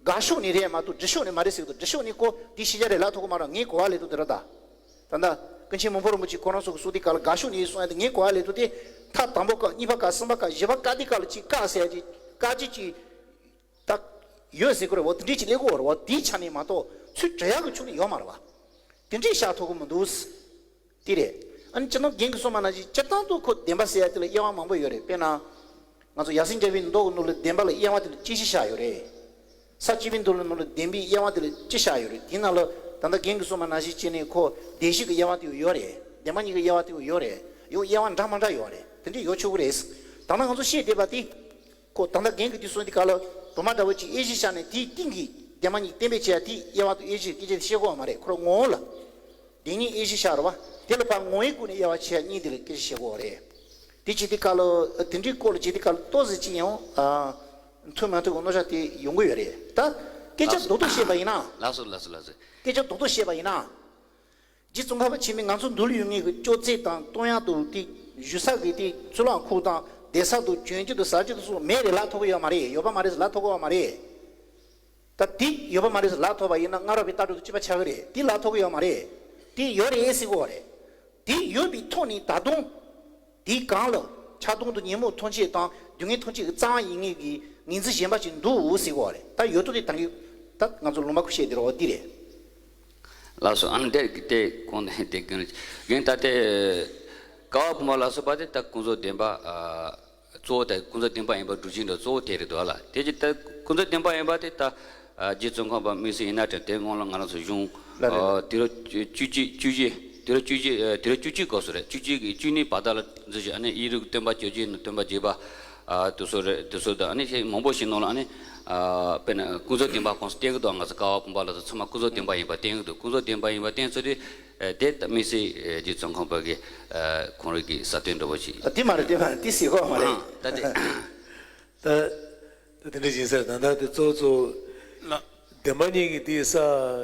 དགག་ཕྱོགས་ནས་རེད་མ་གཏོགས་སྒྲུབ་ཕྱོགས་ནས་མ་རེད་ཟེར་གི་འདུག་སྒྲུབ་ཕྱོགས་ནས་ཁོ་དེ་ཤེས་བྱ་རེད་ལབ་ཐུབ་ཀྱི་མ་རེད། ངས་གོ་བ་ལེན་དུས་དེ་རེད་ད། ད་ལྟ་ཀུན་མཁྱེན་མི་ཕམ་རིན་པོ་ཆེ་ཁོ་རང་ཚོ་གིས་གསུངས་དུས་སྐབས་ལ་དགག་ཕྱོགས་ནས་གསུངས་ཡ་དེ་ངས་གོ་བ་ལེན་དུས་དེ། མཐའ་དང་པོ་ཀ་གཉིས་པ་ཀ་གསུམ་པ་ཀ་བཞི་པ་ཀ་དེ་ཀ་ལ་ཅིག་བཀག་ཟེར་ཡ་ཅིག་བཀག་ཅིག་ཅིག་ད། ཡོད་ཟེར་གི་རེད་བ། དེ་འདྲས་ཅིག་ལེགས་གོ་རེད་བ། དེའི་ཆ་ནས་མ་གཏོགས་ཚུར་འབྲེལ་ཡག་གི་ཕྱོགས་ནས་ཡོད་མ་རེད་བ། དེ་འདྲས་བཞག་ཐུབ་ཀྱི་མི་འདུག་དེ་རེད། ཨ་ནི་སྤྱིར་བཏང་རྒན་གྱིས་གསུངས་པ་ནང་བཞིན་སྤྱིར་བཏང་དུ་ཁོ་བདེན་པ་ཟེར་ཡ་དེ་ལ་དབྱེ་བ་མང་པོ་ཡོད་རེད། དཔེར་ན། ང་ཚོ་ཡབ་སྲས་མཇལ་བའི་མདོ་གི་ནང་ལ་བདེན་པ་ལ་དབྱེ་བ་དེ་ལ་དཔྱད་གཞི་བཞག་ཡོད་རེད། ས་བཅད་པའི་མདོ་ལ་ནང་ལ་བདེན་པའི་དབྱེ་བ་དེ་ལ་དཔྱད་བཞག་ཡོད་རེད། དེའི་ནང་ལ་ད་ལྟ་རྒན་གྱིས་གསུངས་པ་ནང་བཞིན་བྱས་ནས་ཁོ་བདེན་བཞི་གི་དབྱེ་བ་དེ་ཡོད་རེད། བདེན་པ་གཉིས་ཀྱི་དབྱེ་བ་དེ་ཡོད་རེད། ཡང་དབྱེ་བ་འདྲ་མི་འདྲ་ཡོད་རེད། དེ་འདྲས་ཡོད་ཆོག་གི་རེད། ད་ལྟ་ང་ཚོ་བཤད་བསྡད་པ་དེ། ཁོ་ད་ལྟ་རྒན་གྱིས་དེ་གསུངས་དུས་སྐབས་ལ་དུ་མ་འདྲ་བོ་ཅིག་དབྱེ་གཞི་བཞག་ནས་དེའི་སྟེང་གི་བདེན་པ་གཉིས་གཏན་འབེབས་བྱས་ཡ་དེའི་དབྱེ་བ་དང་དབྱེ་གཞི་སྐད་ཆ་དེ་བཤད་དགོས་པ་མ་རེད། ཁོ་རང་ངོ་བོ་ལ། བདེན་གཉིས་དབྱེ་གཞི་བཞག་རེད་བ། དེ་ལ་ཕར་ངོ་བོའི་སྒོ་ནས་དབྱེ་བ་ཕྱེ་ཡ་གཉིས་དེ་ལ་སྐད་ཆ་བཤད་དགོས་པ་རེད། དེ་བྱེད་དུས་སྐབས་ལ་དེ་འདྲའི་སྐོར་ལ་བྱེད་དུས་སྐབས་ལ་ཏོག་ཙམ་ཅིག་ཡང་། མཐུན་མ་མཐུན་གྱི་མནོ་བྱ་དེ་ཡོང་གི་ཡོད་རེད་ད། སྐད་ཆ་ལགས་སོ། རྡོག་རྡོག་བཤད་པ་ཡིན་ན། ལགས་སོ་ལགས་སོ་ལགས་སོ། སྐད་ཆ་རྡོག་རྡོག་བཤད་པ་ཡིན་ན། རྗེ་ཙོང་ཁ་པ་ཆེན་པོས་ང་ཚོ་མདུན་ལ་ཡོད་མཁན་གྱི་ཅོག་ཙེ་དང་སྟོན་ཡག་དང་དེ་བཞུགས་ས་གི་དེ་གཙུག་ལག་ཁང་དང་བསྡད་ས་དང་གྱོན་ཆས་དང་ཟ་ཆས་དང་སོགས་མེད་རེད་ལབ་ཐུབ་ཀྱི་ཡོད་མ་རེད། ཡོད་པ་མ་རེད་ཟེར་ལབ་ཐུབ་ཀྱི་ཡོད་མ་རེད། ད་དེ་ཡོད་པ་མ་རེད་ཟེར་ལབ་ཐུབ་པ་ཡིན་ན་སྔ་རབས་པའི་ལྟ་གྲུབ་དང་གཅིག་པ་ཆགས་ཀྱི་རེད། དེ་ལབ་ཐུབ་ཀྱི་ཡོད་མ་རེད། དེ་ཡོད་རེད་ཟེར་གྱི་ཡོད་རེད། དེ་ཡོད་པའི་ཐོག་ནས་ད་དུང་དེའི་སྒང་ལ་ཆགས་སྡང་དང་ཉོན་མོངས་ཐམས་ཅད་དང་སྡུག་བསྔལ་ཐམས་ཅད་ཀྱི་རྩ་བ་ཡིན་མཁན་གྱི་ངོས་འཛིན་གཞན་པ་ཞིག་འདུག་ཟེར་གྱི་ཡོད་རེད། ད་ཡོད་དོ་དེ་ད་གི་ད་ང་ཚོ་ལུང་པ་ཁུ་བཤད་དེ་རོ་འདི་རེད། ལགས་སོ། ཨ་ནི་དེ་དེ་གོང་དེ་དེ་རྒན་རྒན་ད་དེ་ཀ་བ་བུམ་པ་ལ་སོགས་པ་དེ་ད་ཀུན་རྫོབ་བདེན་པ་ཨ་གཙོ་བོ་དེ་ཀུན་རྫོབ་བདེན་པ་ཡིན་པ་སྒྲུབ་བྱེད་འདྲ་གཙོ་བོ་དེ་རེད་འདུག་ལ། དེ་ཅི་ད་ཀུན་རྫོབ་བདེན་པ་ཡིན་པ་དེ་ད་ཨ་རྗེ་ཙོང་ཁ་པ་དམིགས་བསལ་ཡིན་ན་དྲན་དེ་སྔོན་ལ་ང་རང་ཚོ་གཞུང་ལ་རེད་ཨ་རེད། དུས་རབས་བཅུ་བཅུ་བཅུ་བཞི་དུས་རབས་བཅུ་བཞི་ཨ་དུས་རབས་བཅུ་གཅིག་སྐབས་སུ་རེད། བཅུ་གཅིག་གི་བཅུ་གཉིས་བར་དག་ལ་འཛུལ་ཞིང་ཨ་ནི་ཡིག་རིགས་སྟོན་པ་བཅོ་བརྒྱད་ནས་སྟོན་པ་རྒྱས་པ། ཨ་དེ་ཚོ་རེད། དེ་ཚོ་དང་ཨ་ནི་ཞེས་མང་པོ་ཞིག་ནང་ལ་ཨ་ནི་ཨ་དཔེར་ན་ཀུན་རྫོབ་བདེན་པ་ཁོངས་སུ་བསྟན་གྱི་འདུག་ང་ཚོ་ཀ་བ་བུམ་པ་ལ་སོགས་ཚང་མ་ཀུན་རྫོབ་བདེན་པ་ཡིན་པ་བསྟན་གྱི་འདུག་ཀུན་རྫོབ་བདེན་པ་ཡིན་པ་བསྟན་ཚུལ་དེ་ཨ་དེ་ད་དམིགས་བསལ་ཨ་རྗེ་ཙོང་ཁ་པ་གི་ཨ་ཁོང་རང་གི་ས་དོན་འདྲ་བོ་ཞིག་ཨ་དེ་མ་རེད། དེ་མ་རེད། དེ་ཟེར་གོ་མ་རེད། ཨ་ད་དེ་ད་ད་དེ་འདྲ་ཡིན་ཟེར། ད་ད་དེ་གཙོ་བོ་གཙོ་བོ་ལ། བདེན་པ་གཉིས་ཀྱི་དེའི་ས་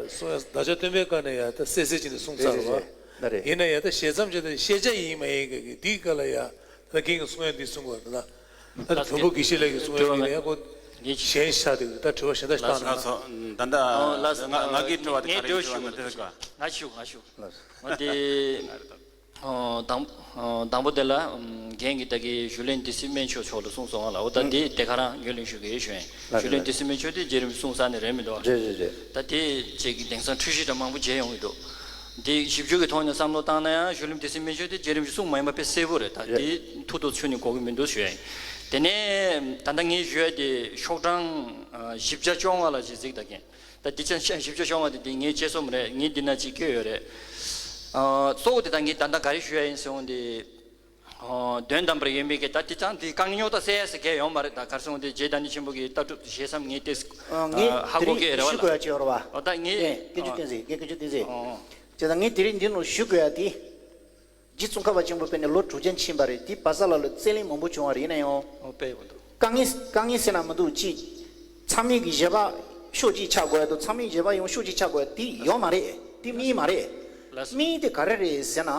གསུང་ཡ་བདག་ཅག་སྟོན་པའི་བཀའ་ནས་ཡ་ད་གསལ་གསལ་བྱས་ནས་གསུངས་ཚར་བ། རེད་རེད་རེད། ད་རེད། ཡིན་ན་ཡང་ད་ཞལ་མཚམས་བྱས་ཏེ་ཤེས་བྱ་ཡིན་མ་ཡིན་གི་འདིའི་སྐབས་ལ་ཡང་ད་རྒན་གྱིས་གསུང་ཡ་འདི་གསུང་དགོས་ད་ད་ད་བོན་པོ་དགེ་བཤེས་ལགས་ཀྱིས་གསུང་ཡ་འདི་ཡང་ཁོ་གཞན་ཤ་དེ་ད་དྲི་བ་གཞན་དག་བཏང་ན། ད་ལྟ་ང་གི་དྲི་བ་དེ་ག་རེ་དྲི་བ་ཞུ་དགོས་ན་དེ་ཟེར་ག་ང་ཞུ་ང་ཞུ་ང་དེ། ཨོ། དང་། ཨོ། དང་པོ་དེ་ལ། ཨམ། རྒན་གྱིས་ད་གི་ཞུས་ལན་སྡེ་སྲིད་སྨན་མཆོག་མཆོག་ལ་གསུངས་སོང་བ་ལ། འོ་ད་ཨང་། དེ་དེ་ག་རང་ཡོད་ལན་ཞུ་གི་ཡོད་ཞུ་ཡིན། ལགས་ཞུས་ལན་རེད། སྡེ་སྲིད་སྨན་མཆོག་དེ་རྗེ་རིན་པོ་ཆེ་གསུངས་ས་ནས་རེད་མི་འདུག་རེད་རེད་རེད། ད་དེ་ཅིག་གི་དེང་སང་འཁྲུལ་གཞི་འདྲ་མང་པོ་མཇལ་ཡོང་གི་འདུག་དེ་ཞིབ་འཇུག་གི་ཐོག་ནས་བསམ་བློ་བཏང་ན་ཡང་ཞུས་ལན་སྡེ་སྲིད་སྨན་མཆོག་དེ་རྗེ་རིན་པོ་ཆེ་གསུངས་མ་ཡིན་པ་དཔེ་གསལ་པོ་རེད། ད་རེད། དེ་ཐུགས་དོགས་ཆུད་ནས་གོ་གི་མི་འདུག་ཞུ་ཡིན། དེ་ནས་ད་ལྟ་ངས་ཞུ་ཡ་དེ་ཤོག་གྲངས་ཨ་བཞི་བརྒྱ་བཅོ་ལྔ་ལ་ཅིག་གཟིགས་ད་རྒན། ད་འདི་ཅང་ཞིབ་ཆ་ཤོང་བ་དེ་འདི་ངའི་དཔྱད་རྩོམ་རེད། ངས་འདི་ན་ཅིག་བཀོད་ཡོད་རེད། ཨ། གཙོ་བོ་དེ་ད་ངས་ད་ལྟ་ག་རེ་ཞུ་ཡ་ཡིན་ཟེར་འོང་དེ། ཨ། དོན་དམ་པར་ཡོད་མེད་ཀྱི་ད་འདི་ཅང་འདི་རྐང་སྙོག་ད་གསལ་ཡ་ཟེར་མཁན་ཡོད་མ་རེད། ད་ག་རེ་ཟེར་འོང་དེ་རྗེ་བདག་ཉིད་ཆེན་པོ་གི་ལྟ་གྲུབ་ཞེ་མཚམས་ངས་ཏེ། ཨ། ངས་ཨ། ཧ་དེ་གོ་རིང་གི་རེད་བ་ཞུ་དགོས་ཡ་ཅིག་ཡོད་རེད་བ། ཨོ་ད་ངས། ཨེ། དཀོན་མཆོག་བསྟན་འཛིན། རྒན་དཀོན་མཆོག་བསྟན་འཛིན། ཨོ། ཨོ། བྱས་ཙང་ངས་དེ་རིང་འདི་ནང་ཞུ་དགོས་ཡ་དེ། རྗེ་ཙོང་ཁ་པ་ཆེན་པོ་ཕེབས་ནས་ལོ་དྲུག་ཅུ་ཕྱིན་པ་རེད། དེ་བར་ས་ལ་ལ་རྩོད་གླེང་མང་པོ་བྱུང་བ་རེད། ཡིན་ན་ཡང་། ཨོ་དཔེ་ཡག་པོ་འདུག་དཀའ་ངལ་དཀའ་ངལ་ཟེར་ན་མི་འདུག་ཅིག་ཚང་མས་ཀྱི་བཞེད་པ་ཕྱོགས་གཅིག་ཆགས་དགོས་ཡ་དང་། ཚང་མས་བཞེད་པ་ཡང་ཕྱོགས་གཅིག་ཆགས་དགོས་ཡ་དེ་ཡོད་མ་རེད། དེ་དམིགས་ཡུལ་མ་རེད། ལགས་སོ། དམིགས་ཡུལ་དེ་ག་རེ་རེད་ཟེར་ན།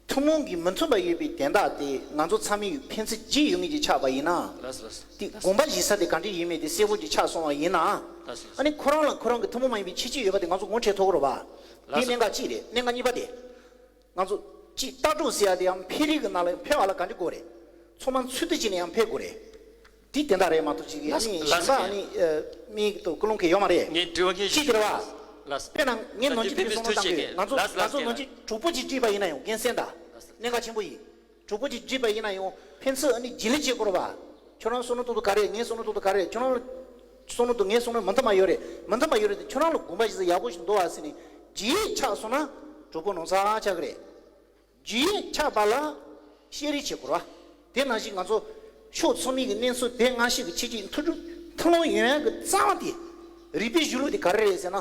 ཐུན་མོང་གི་མི་མཐུན་པ་ཡོད་པའི་དོན་དག་དེ་ང་ཚོ་ཚང་མས་ཕན་ཚུན་བརྗེད་ཡོད་མཁན་ཅིག་ཆགས་པ་ཡིན་ན། ལགས་སོ་ལགས་སོ། དེ་དགོངས་པ་བཞེས་ས་དེ་ག་འདྲ་ཡིན་མིན་དེ་གསལ་པོ་ཅིག་ཆགས་སོང་བ་ཡིན་ན། ལགས་སོ་ལགས་སོ། ཨ་ནི་ཁོ་རང་ལ་ཁོ་རང་གི་ཐུན་མོང་མ་ཡིན་པའི་ཁྱད་ཆོས་ཡོད་པ་དེ་ང་ཚོ་ངོ་འཕྲོད་ཐུབ་ཀྱི་རེད་བ། དེ་ལགས་སོ། གནད་འགག་གཅིག་རེད། གནད་འགག་གཉིས་པ་དེ། ང་ཚོ་གཅིག་ལྟ་གྲུབ་ཟེར་ཡ་དེ་ཡང་འཕེལ་རིམ་གྱི་ནང་ལ་འཕེལ་བ་ལ་ག་འདྲ་དགོས་རེད། ཚང་མ་ཚུལ་དུ་བྱས་ནས་ཡང་འཕེལ་དགོས་རེད། དེ་དེ་འདྲ་རེད་མ་གཏོགས་ཅིག་ཨ་ལགས་ནི་ལགས་གཞན་པ་ཨ་ནི་ཨ་མིག་ཏུ་ཀུན་སློང་གི་ཡོད་མ་རེད། ངས་དྲི་བ་ངས་ཅི་ཞུ་དེ་རེད་བ། ལགས། དཔེར་ན་ངས་ད་ནང་དེ་ཆོས་དེ་ཕེབས་བསམ་བློ་ཐུགས་བཏང་རྒྱུ་རེད། ང་ཚོ་ལགས་ང་ཚོ་ལགས་ནང་ཆོས་གྲོགས་པོ་ཅིག་བྲིས་པ་ཡིན་ན་ཡང་རྒན་གསན་དང་། ལགས། གནད་འགག་ཆེན་པོ་ཡིན། གྲོགས་པོ་ཅིག་བྲིས་པ་ཡིན་ན་ཡང་ཕན་ཚུན་ཨ་ནི་རྗེས་ལུས་བྱེད་དགོས་རེད་བ། ཁྱོད་རང་བསམ་བློ་ཐུག་ཐུག་ག་རེ། ངའི་བསམ་བློ་ཐུག་ཐུག་ག་རེ། ཁྱོད་རང་ལ་བསམ་བློ་ཐུག་ངའི་བསམ་བློ་མི་མཐུན་པ་ཡོད་རེད། མི་མཐུན་པ་ཡོད་རེད་དེ་ཁྱོད་རང་ལ་དགོངས་པ་ཞིག་ཡག་པོ་ཞིག་འདུག་བ་ཟེར་ནས་རྗེས་ཆགས་སོང་ན་གྲོགས་པོ་ནོར་ཚ་ཆགས་ཀྱི་རེད། རྗེས་ཆགས་པ་ལ་བཤད་རེས་བྱེད་དགོས་རེད་བ། དེ་ནང་བཞིན་ང་ཚོ་ཕྱོགས་ཚང་མའི་གི་གནས་ཚུལ་དེ་སྔ་ཕྱི་གི་ཆེད་ཀྱི་མཐུན་སྒྲིལ་མཐུན་སློང་ཡོང་ཡག་གི་རྩ་བ་དེ་རིག་པའི་གཞུང་ལུགས་དེ་ག་རེ་རེད་ཟེར་ན།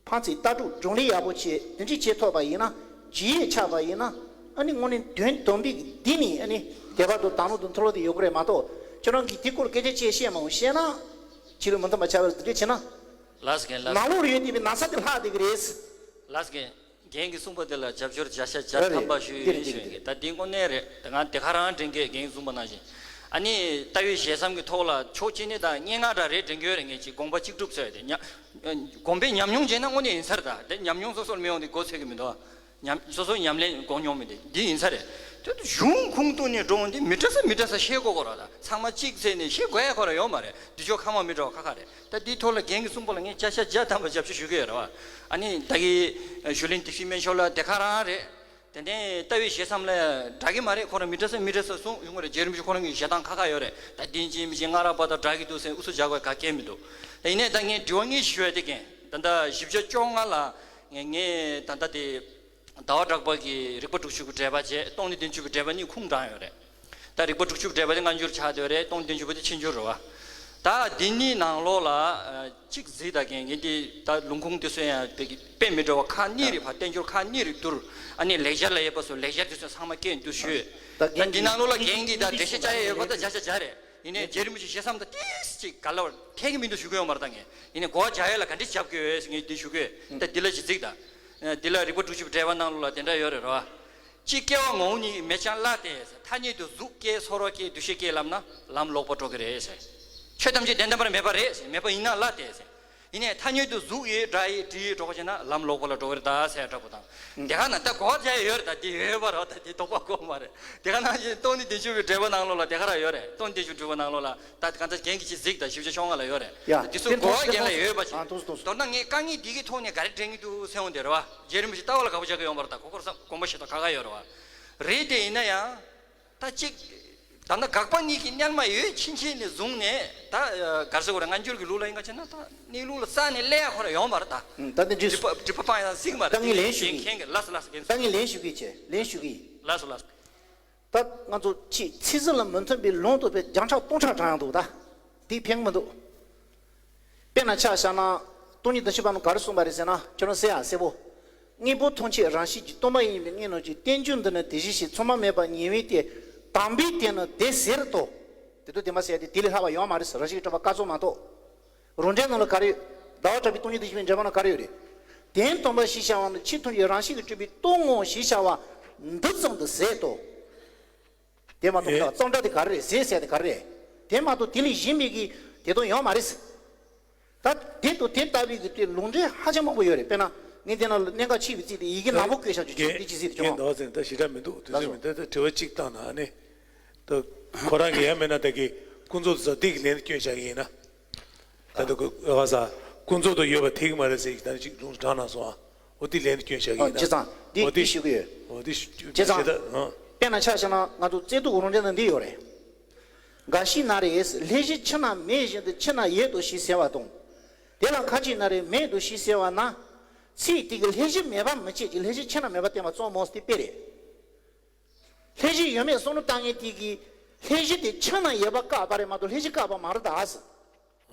ཕན་ཚུན་ལྟ་གྲུབ་བགྲོ་གླེང་ཡག་པོ་བྱས། དེ་འདྲ་བྱེད་ཐུབ་པ་ཡིན་ན། རྗེས་ཆགས་པ་ཡིན་ན། ཨ་ནི་དངོས་གནས་དོན་དམ་པའི་འདི་ནི་ཨ་ནི་དད་པ་དང་དག་སྣང་དང་མཐུན་ལམ་དེ་ཡོད་ཀྱི་རེད་མ་གཏོགས། ཁྱོད་རང་གིས་དེ་སྐོར་སྐད་ཆ་ཅིག་བཤད་མ་འོང་བཤད་ན། ཕྱི་ལོགས་མི་མཐུན་པ་ཆགས་པ་རེད། དེ་འདྲ་བྱས་ན། ལགས་སོ་རྒན། ལགས་སོ། ནང་ལོགས་ལ་ཡོད་བསྡད་པའི་ན་ཚ་དེ་ལྷག་བསྡད་ཀྱི་རེད། ལགས་སོ་རྒན། རྒན་གྱིས་གསུངས་པ་དེ་ལ་རྒྱབ་སྐྱོར་བརྒྱ་ཆ་བརྒྱ་ཐམ་པ་ཞུ་ཡི་ཞུ་ཡིན་གྱི། ད་འདི་དངོས་གནས་རེད། ད་ང་དེ་ག་རང་དྲན་གྱི། རྒན་གྱིས་གསུངས་པ་ནང་བཞིན། ཨ་ནི་ལྟ་བའི་ཞལ་མཚམས་ཀྱི་ཐོག་ལ་ཕྱོགས་གཅིག་ནས་ད་སྙན་ངག་འདྲ་རེ་དྲན་གྱི་ཡོད་རེད། ངས་ཅིག་དགོངས་པ་གཅིག་གྲུབ་ཟེར་ཡ་དེ་ཉ་དགོངས་པའི་ཉམས་མྱོང་བྱས་ན་དངོས་གནས་ཡིན་ས་རེད། ད་དེ་ཉམས་མྱོང་སོ་སོར་མི་ཡོང་དེ་མགོ་ཚོད་ཀྱི་མི་འདུག་ཉམས་སོ་སོའི་ཉམས་ལེན་གོ་མྱོང་མི་འདུག་འདི་ཡིན་ས་རེད། དེ་གཞུང་ཁུངས་གཏུགས་ནས་འགྲོ་འོང་དེ་མི་འདྲ་ས་མི་འདྲ་ས་བཤད་དགོས་ཀྱི་རེད། ད་ཚང་མ་གཅིག་བྱས་ནས་བཤད་དགོས་ཡ་ཁོ་རང་ཡོད་མ་རེད། འདི་ཕྱོགས་ཁ་མ་མི་འདྲ་བ་ཁ་ཁ་རེད། ད་འདིའི་ཐོག་ལ་རྒན་གྱིས་གསུངས་པ་ལ་ངས་བརྒྱ་ཆ་བརྒྱ་ཐམ་པ་རྒྱབ་སྐྱོར་ཞུ་གི་ཡོད་རེད་བ། ཨ་ནི་ད་གི་ཞུས་ལན་སྡེ་སྲིད་སྨན་མཆོག་ལགས་དེ་ག་རང་རེད། དེ་ནས་ལྟ་བའི་ཞལ་མཚམས་ལ་འདྲ་གི་མ་རེད། ཁོ་རང་མི་འདྲ་ས་མི་འདྲ་ས་གསུངས་ཡོང་གི་རེད། རྗེ་རིན་པོ་ཆེ་ཁོ་རང་གི་བཞེད་སྟངས་ཁ་ཁ་ཡོད་རེད། ད་འདི་ཡིན་གཅིག་མིན་གཅིག་སྔ་རབས་པ་དང་འདྲ་གི་འདུག་ཟེར་ཨུ་ཚུགས་རྒྱག་དགོས་ག་གེ་མི་འདུག་ད་ཡིན་ནའི་ད་ངས་དྲི་བ་དངོས་ཞུ་ཡ་དེ་རྒན། ད་ལྟ་བཞི་བརྒྱ་བཅོ་ལྔ་ལ་ངས་ངས་ད་ལྟ་དེ་ཟླ་བ་གྲགས་པ་གི་རིགས་པ་དྲུག་ཅུ་གི་འགྲེལ་པ་བྱས། སྟོང་ཉིད་བདུན་ཅུ་གི་འགྲེལ་པ་གཉིས་ཁུངས་དྲངས་ཡོད་རེད། ད་རིགས་པ་དྲུག་ཅུ་འགྲེལ་པ་དེ་སྔ་འགྱུར་ཆགས་བསྡད་རེད། སྟོང་བདུན་ཅུ་པ་དེ་ཕྱི་འགྱུར་རེད་བ། ད་འདི་གཉིས་ནང་ལོགས་ལ་ཨ་གཅིག་གཟིགས་དང་རྒན། ངས་འདི་ད་ལུང་ཁུངས་དེ་ཚོ་ཡང་དཔེ་དཔེ་མི་འདྲ་བ་ཁག་གཉིས་རེད་བ། བསྟན་འགྱུར་ཁག་གཉིས་རེད་བསྡུར། ཨ་ནི་ལེགས་སྦྱར་ལ་ཡོད་པ་སོགས་ལེགས་སྦྱར་དེ་ཚོ་ཚང་མ་སྐད་བསྡུར་ཞུས། ད་འདི་ནང་ལོགས་ལ་རྒན་གྱིས་ད་འགྲེལ་བཤད་བྱ་ཡ་ཡོད་པ་ད་བརྒྱ་ཆ་བརྒྱ་རེད། ཡིན་ནའི་རྗེ་རིན་པོ་ཆེ་ཞལ་མཚམས་ད་ཏིས་ཅིག་ག་ལ་བར་འཐད་ཀྱི་མི་འདུག་ཞུ་གི་ཡོད་མ་རེད་ད་ངས། ཡིན་ནའི་གོ་བ་རྒྱག་ཡ་ལ་ག་འདྲས་རྒྱབ་ཀྱི་ཡོད་ཟེར་ངས་འདི་ཞུ་གི་ཡོད། ད་འདི་ལ་ཅིག་གཟིགས་ད། འདི་ལ་རིགས་པ་དྲུག་ཅུ་པའི་འགྲེལ་པ་ནང་ལོགས་ལ་དེ་འདྲ་ཡོད་རེད་རོ། ཅི་སྐྱེ་བ་ངོ་བོ་ཉིད་མེད་ཀྱང་བླ་སྟེ་ཟེར། ཐ་སྙད་དུ་གཟུགས་སྐྱེ་ཚོར་བ་སྐྱེ་འདུ་ཤེས་སྐྱེ་ལབ་ན་ལམ་ལོག་པར་འགྲོ་གི་རེད་ཟེར། ཆོས་ཐམས་ཅད་དོན་དམ་པར་མེད་པ་རེད་ཟེར། མེད་པ་ཡིན་ན་བླ་སྟེ་ཟེར། ཡིན་ནའི་ཐ་སྙད་དུ་གཟུགས་ཡོད་སྒྲ་ཡོད་དྲི་ཡོད་འགྲོ་བ་བྱས་ན་ལམ་ལོག་པ་ལ་འགྲོ་གི་རེད་ད་ཟེར་འདྲ་པོ་དང་། དེ་ག་ན་ད་གོ་བ་རྒྱག་ཡ་ཡོད་རེད། ད་དེ་ཡོད་པ་རེད། ད་དེ་དོགས་པ་དགོས་མ་རེད། དེ་ག་ནང་བཞིན་སྟོང་ཉིད་བདུན་ཅུ་པའི་འགྲེལ་པ་ནང་ལོགས་ལ་དེ་ག་རང་ཡོད་རེད། སྟོང་ཉིད་བདུན་ཅུ་འགྲེལ་པ་ནང་ལོགས་ལ་ད་གང་ལྟར་རྒན་གྱིས་ཅིག་གཟིགས་དང་། བཞི་བཅུ་ཞེ་ལྔ་ལ་ཡོད་རེད། ཡ། དེ་ཚོ་དེ་གོ་བ་རྒན་ལ་ཡོད་པ་ཞིག་ཨ་ཐུགས་སུ་ཐུགས་སུ། མདོར་ན་ངས་དཀའ་ངལ་འདི་གི་ཐོག་ནས་ག་རེ་འདྲེན་གྱི་འདུག་ཟེར་འོང་དེ་རེད་བ། རྗེ་རིན་པོ་ཆེ་ལྟ་བ་ལ་དགའ་པོ་བྱ་གི་ཡོད་མ་རེད། ད་གོ་སྐོར་བསམ་དགོངས་པ་བཞེས་སྟངས་ཁག་ཁག་ཡོད་རེད་བ། རེད་དེ་ཡིན་ན་ཡང་། ད་གཅིག་ད་ལྟ་དགག་པ་གཉིས་ཀྱི་སྔོན་མ་ཡོད་ཕྱིན་ཆད་ནས་བཟུང་ནས་ད་ག་རེ་ཟེར་དགོས་རེད། སྔ་འགྱུར་གྱི་ལུགས་ལ་ཡིན་པ་བྱས་ན་ད་གནས་ལུགས་ལ་རྩ་ནས་སླེབས་ཡ་ཁོ་རང་ཡོད་མ་རེད་ད། ད་འདི་འདྲས་སྒྲིབ་པ་སྒྲིབ་པ་སྤང་ཡ་ཟིག་མ་རེད། ད་ངས་ལན་ཞུ་གི་མཁན་གྱི་ལགས་སོ་ལགས་སོ། ད་ངས་ལན་ཞུ་གི་བྱས་ལན་ཞུ་གི། ལགས་སོ་ལགས་སོ། ད་ང་ཚོ་ཕྱི་ཚིག་ཟིན་ལ་མི་མཐུན་པའི་ལུང་དུ་བས་བརྒྱ་ཕྲག་སྟོང་ཕྲག་དྲངས་ཡང་འདུག་ད་དེ་ཕན་གི་མི་འདུག་དཔེར་ན་ཆ་བཞག་ན་སྟོང་ཉིད་བདུན་ཅུ་པ་ནང་ག་རེ་གསུངས་པ་རེད་ཟེར་ན། ཁྱོད་རང་གསལ་ཡང་གསལ་པོ། དངོས་པོ་ཐམས་ཅད་རང་བཞིན་གྱིས་སྟོང་པ་ཡིན་པའི་དངོས་རྣམས་ཀྱི་རྟེན་འབྱུང་འདི་ནི་དེ་བཞིན་གཤེགས། ཚང་མ་མེད་པ་ཉེ་བའི་སྟེང་། དམ་པའི་དོན་ནི་དེ་ཟེར་ཏོ། དེ་དུས་དེ་མ་ཟེར་ཏེ་དེ་ལས་ལྷག་པ་ཡོད་མ་རེད་ཟེར། རང་བཞིན་གྱིས་གྲུབ་པ་སྐབས་སུ་མ་གཏོགས། རང་འགྲེལ་ནང་ལ་ག་རེ་ཡོད། ཟླ་བ་གྲགས་པའི་སྟོང་ཉིད་བདུན་ཅུ་པའི་འགྲེལ་པ་ནང་ག་རེ་ཡོད་རེད། དོན་དམ་པ་ཞེས་བྱ་བ་ནི་ཆོས་ཐམས་ཅད་རང་བཞིན་གྱིས་གྲུབ་པའི་རྟོག་ངོ་ཞེས་བྱ་བ་འདི་ཙམ་དུ་ཟད་དོ། དེ་མ་གཏོགས་ཨེ། གཙང་སྦྲ་དེ་ག་རེ་རེད། ཟད་ཟེར་དེ་ག་རེ་རེད། དེ་མ་གཏོགས་དེ་ལས་གཞན་པའི་གི་དེ་དོན་ཡོད་མ་རེད། ད་དེ་དང་དེ་ལྟ་བུའི་གི་དེ་ལུང་འདྲེན་ཧ་ཅང་མང་པོ་ཡོད་རེད། དཔེར་ན་ངས་དེ་ནང་ལ་གནད་འགག་ཆེ་བའི་ཚིག་དེ་ཡི་གེ་ནག་པོ་བཀོད་བཞག་རྒྱུ་ཅིག་དེ་ཅི་ཟེར་དེ་ཅི་མ། ད་ཟེར་ད་ཞེ་དྲག་མི་འདུག་དེ་ལགས་ཟེར་སོ། མི་འདུག་ད་དྲི་བ་གཅིག་བཏང་ན་ཨ་ནི། ད་ཁོ་རང་གི་ཡང་མེད་ན་ད་གི་ཀུན་རྫོབ་ཟ་དེ་གི་ལན་སྐྱོན་བཞག་གི་ཡིན་ན། ད་ལྟ་ཀུ་ཨ་ས་ཀུན་རྫོབ་ཏུ་ཡོད་པ་དེ་གི་མ་རེད་ཟེར་གྱི་ད་ནི་ཅིག་ལུང་དྲངས་གནང་སོང་ཨ། འོ་དེ་ལན་དུ་སྐྱོན་བཞག་གི་ཨ་ཡིན་ན། བྱས་ཙང་འདི་འོ་དེ་འདི་ཞུ་གི་ཡོད། འོ་དེ་ཞུ་བྱས་ཙང་ཞེ་ད་ཨ། དཔེར་ན་ཆ་བཞག་ན་ང་ཚོ་བརྩེ་དུང་རང་འགྲེལ་ནང་འདི་ཡོད་རེད། འགའ་ཞིག་ན་རེ། ལྷས་བཞེས་ཕྱིར་ན་མེད་བཞིན་དུ་ཕྱིར་ན་ཡོད་དོ་ཞེས་ཟེར་བ་དང་། དེ་ལ་ཁ་ཅིག་ན་རེ་མེད་དོ་ཞེས་ཟེར་བ་ན། ཚིག་དེ་གི་ལྷས་བཞེས་མེད་པ་མི་བྱེད་ཀྱི་ལྷས་བཞེས་ཕྱིར་ན་མེད་པ་བསྟན་པ་གཙང་མོ་དེ་དཔེ་རེད། ལྷས་བཞེས་ཡོད་མེད་བསམ་བློ་བཏང་མཁན་དེ་གིས་ལྷས་བཞེས་དེ་ཕྱིར་ན་ཡོད་པ་བཀག་པ་རེད་མ་གཏོགས་ལྷས་བཞེས་བཀག་པ་མ་རེད་ད་ཟེར།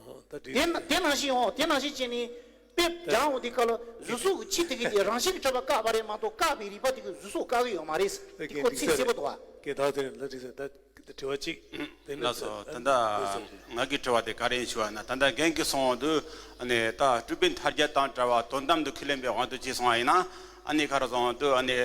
ཨོ་ད་དེ་འདྲ་ན་དེ་ནང་བཞིན་འོང་དེ་ནང་བཞིན་བྱས་ནས་དཔེ་སྦྱང་འོང་དེ་ག་ལ་གཟུགས་སོགས་ཀྱི་ཆོས་དེ་གི་དེ་རང་བཞིན་གྱིས་གྲུབ་པ་བཀག་པ་རེད་མ་གཏོགས་བཀག་པའི་རིགས་པ་དེ་གི་གཟུགས་སོགས་བཀག་གི་ཡོད་མ་རེད། དེ་ཁོ་ཚིག་གསལ་པོ་འདུག་ཨ། དེ་ད་དེ་ལ་འགྲིག་ཟེར་ད་དྲི་བ་གཅིག་དེ་ནི་ལགས་སོ། ད་ལྟ་ང་གི་དྲི་བ་དེ་ག་རེ་ཡིན་ཞུ་བ་ན། ད་ལྟ་རྒན་གྱིས་གསུངས་འོང་དུས་ཨ་ནི་ད་སྤྲུལ་པའི་མཐའ་རྒྱས་དང་བྲལ་བ་དོན་དམ་དུ་ཁས་ལེན་པའི་དབང་དུ་བྱས་སོང་བ་ཡིན་ན། ཨ་ནི་ག་རེ་གསུངས་འོང་དུས་ཨ་ནི་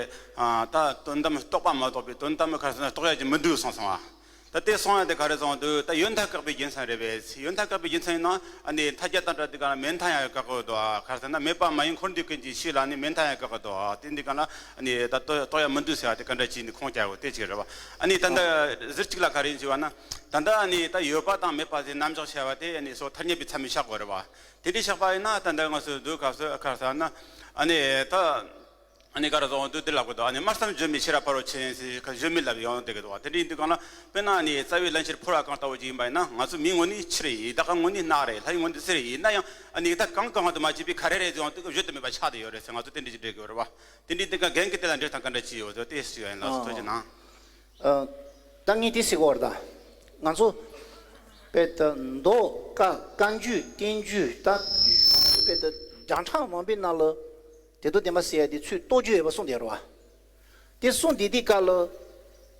ད་དོན་དམ་རྟོགས་པ་མ་གཏོགས་པའི་དོན་དམ་ག་རེ་ཟེར་ན་རྟོགས་ཡ་ཅིག་མི་འདུག་གསུངས་སོང་བ། ད་དེ་གསུངས་ཡ་དེ་ག་རེ་གསུངས་འདུག་ད་ཡོན་མཐའ་བཀག་པའི་རྒྱུ་མཚན་རེད་པས། ཡོན་མཐའ་བཀག་པའི་རྒྱུ་མཚན་ཡིན་ན་ཨ་ནི་མཐའ་རྒྱས་དང་བྲལ་དུས་ག་ལ་མེད་མཐའ་ཡང་བཀག་གི་འདུག་ག་རེ་ཟེར་ན་མེད་པ་མ་ཡིན་འཁོར་འདས་ཀུན་གྱི་ཆོས་ལ་ནི་མེད་མཐའ་ཡང་བཀག་གི་འདུག་དེ་འདི་ག་ལ་ཨ་ནི་ད་རྟོགས་རྟོགས་ཡ་མི་འདུག་ཟེར་བ་དེ་ག་འདྲ་བྱས་ནས་ཁུངས་སྐྱེལ་དགོས་དེ་ཅིག་རེད་པ། ཨ་ནི་ད་ལྟ་ཟུར་གཅིག་ལ་ག་རེ་ཡིན་ཞུ་བ་ན། ད་ལྟ་ཨ་ནི་ད་ཡོད་པ་དང་མེད་པ་ཟེར་རྣམ་གཞག་བྱ་བ་དེ་ཨ་ནི་སོ་ཐ་སྙད་པའི་ཚད་མས་བཞག་དགོས་རེད་པ། དེ་འདྲའི་བཞག་པ་ཡིན་ན་ད་ལྟ་ང་ཚོས་འདུག་ག་ཟེར་ག་རེ་ཟེར་ན་ཨ་ནི་ད། ཨ་ནི་ག་རེ་ཟེར་འོང་དུས་འདི་ལབ་གི་འདུག་ཨ་ནི་སྨྲ་བསམ་བརྗོད་མེད་ཤེས་རབ་ཕ་རོལ་ཕྱིན་ཟེར་བརྗོད་མེད་ལབ་ཡོང་བསྡད་ཀྱི་འདུག་དེ་འདྲ་ཡིན་དུས་གང་ལ་དཔེར་ན་ཨ་ནི་རྩ་བའི་བླ་མཆོད་ཕུར་བ་གང་ལྟ་བུ་ཅིག་ཡིན་པ་ཡིན་ན་ང་ཚོ་མིའི་ངོ་ནས་ཆུ་རེད་ཡིན། ད་ག་ངོ་ནས་རྣག་རེད། ལྷའི་ངོ་ནས་གསེར་རེད་ཡིན་ན་ཡང་ཨ་ནི་ད་གང་གང་དུ་མ་བྱས་པའི་ག་རེ་རེད་ཟེར་འོང་དུས་བརྗོད་དུ་མེད་པ་ཆགས་བསྡད་ཡོད་རེད་ཟེར་ང་ཚོ་དེ་འདྲ་ཅིག་འགྲེལ་གི་ཡོད་རེད་པ། དེ་འདྲ་ཡིན་དུས་གང་རྒན་གྱིས་དེ་ལ་འགྲེལ་སྟངས་ག་འདྲ་ཅིག་ཡོད་ཟེར་དེ་ཞུ་ཡ་ཡིན། ལགས་སོ། ཨ། ཐུགས་རྗེ་གནང་། ཨ། ད་ངས་དེ་ཟེར་གི་ཡོད་རེད་ད། ང་ཚོ་དཔེ་ད་མདོ་བཀའ་བཀའ་འགྱུར་བསྟན་འགྱུར་ད་དཔེ་ད་བརྒྱ་ཕྲག་མང་པོའི་ནང་ལ། དེ་དོན་བདེན་པ་ཟེར་ཡ་དེ་ཚུར་རྟོགས་རྒྱུ་ཡོད་པ་གསུངས་བསྡད་རེད་བ། དེ་གསུངས་བསྡད་དུས་སྐབས་ལ།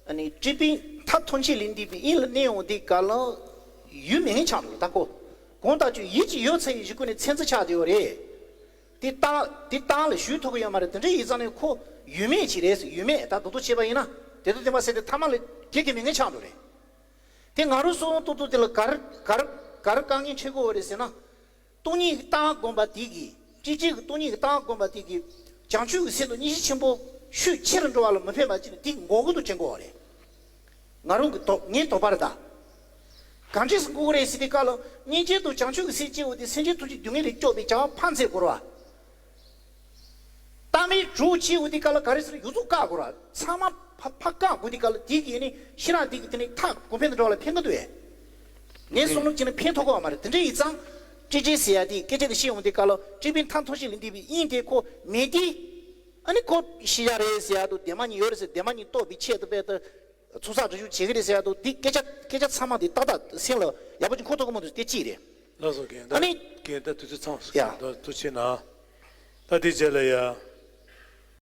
ཨ་ནི་སྤྲུལ་པའི་མཐའ་ཐམས་ཅད་ལས་འདས་པའི་དབྱིངས་ལ་གནས་ཡོང་དུས་སྐབས་ལ། ཡུལ་མེད་མཁན་ཆགས་འགྲོ་ད་ཁོ། གང་ལྟར་ཀྱང་ཡུལ་གྱི་ཡོད་ཚད་ཀྱི་གཞི་ཀུན་ནས་མཚན་རྩིས་ཆགས་བསྡད་ཡོད་རེད། དེ་རྟགས་དེ་རྟགས་ལ་ཞུ་ཐུབ་ཀྱི་ཡོད་མ་རེད། དེ་འདྲ་ཡིན་ཙང་ནས་ཁོ་ཡུལ་མེད་ཅིག་རེད་ཟེར། ཡུལ་མེད་ད་རྡོག་རྡོག་བྱས་པ་ཡིན་ན་དེ་དོན་བདེན་པ་ཟེར་དེ་ཐ་མ་ལ་གེགས་ཀྱི་མེད་མཁན་ཆགས་འགྲོ་རེད། དེ་ང་རང་གསུང་ཏོག་ཏོག་དེ་ལ་ག་རེ་ག་རེ་ག་རེ་དཀའ་ངལ་འཕྲད་ཀྱི་ཡོད་རེད་ཟེར་ན། སྟོང་ཉིད་ཀྱི་ལྟ་བ་བསྒོམ་པ་དེ་གིས་སྤྱི་སྤྱོད་ཀྱི་སྟོང་ཉིད་ཀྱི་ལྟ་བ་བསྒོམ་པ་དེ་གིས་བྱང་ཆུབ་ཀྱི་སེམས་དང་སྙིང་རྗེ་ཆེན་པོ་ཤུགས་ཆེ་རུ་འགྲོ་བ་ལ་མི་ཕན་པ་ཅིག་ནི་དེ་འགོག་གི་འདུག་དྲན་གྱི་ཡོད་རེད། ང་རང་གི་དོགས་ངའི་དོགས་པ་རེད་ད། གང་འདྲས་སེ་འགོག་གི་རེད་ཟེར་དུས་སྐབས་ལ་སྙིང་རྗེ་དང་བྱང་ཆུབ་ཀྱི་སེམས་སྐྱེ་བོ་དེ་སེམས་ཅན་ཐམས་ཅད་སྡུག་བསྔལ་ལས་སྐྱོབ་པའི་བྱ་བ་ཕར་མཛད་དགོས་རེད་བ། ལྟ་བའི་གྲོགས་བྱེད་འོས་དེ་ག་ལ་ག་རེ་ཟེར་ཡོངས་རྫོགས་བཀག་དགོས་ར། ཚང་མ་ཕ་ཕ་བཀག་དགོས་དེ་ག་ལ་དེ་གིས་ནི་ཤེས་རབ་འདི་གི་དེ་ནི་མཐའ་གོང་འཕེལ་དུ་འགྲོ་བ་ལ་ཕན་གི་འདུག་ཨེ། ངའི་བསམ་བློ་བྱས་ན་ཕན་ཐོགས་གི་མ་རེད། དེ་འདྲ་ཡིན་ཙང་སྤྲོས་བྲལ་ཟེར་ཡ་དེ་སྐད་ཆ་དེ་བཤད་འོང་དེ་ག་ལ་སྤྲུལ་པའི་མཐའ་ཐམས་ཅད་ལས་འདས་པའི་དབྱིངས་དེ་ཁོ་མེད་དེ། ཨ་ནི་ཁོ་ཤེས་བྱ་རེད་ཟེར་ཡ་དང་བདེན་པ་གཉིས་ཡོད་རེད་ཟེར། བདེན་པ་གཉིས་རྟོགས་པའི་ཆེད་དུ་དཔེ་དེ། ཚོགས་བསགས་སྒྲུབ་བྱེད་ཀྱི་རེད་ཟེར་ཡ་དང་འདི་སྐད་ཆ་སྐད་ཆ་ཚང་མ་འདི་ཏག་ཏག་སེམས་ལ་ཡག་པོ་ཅིག་འཁོར་ཐུབ་ཀྱི་མི་འདུག་དེ་གཅིག་རེད། ལགས་སོ་རྒན། ད་ཨ་ནི། རྒན་ད་དུས་ཚོད་ཚང་སོང་། ཡ། ད་ཐུགས་རྗེ་གནང་། ད་དེ་རྗེས་ལ་ཡ།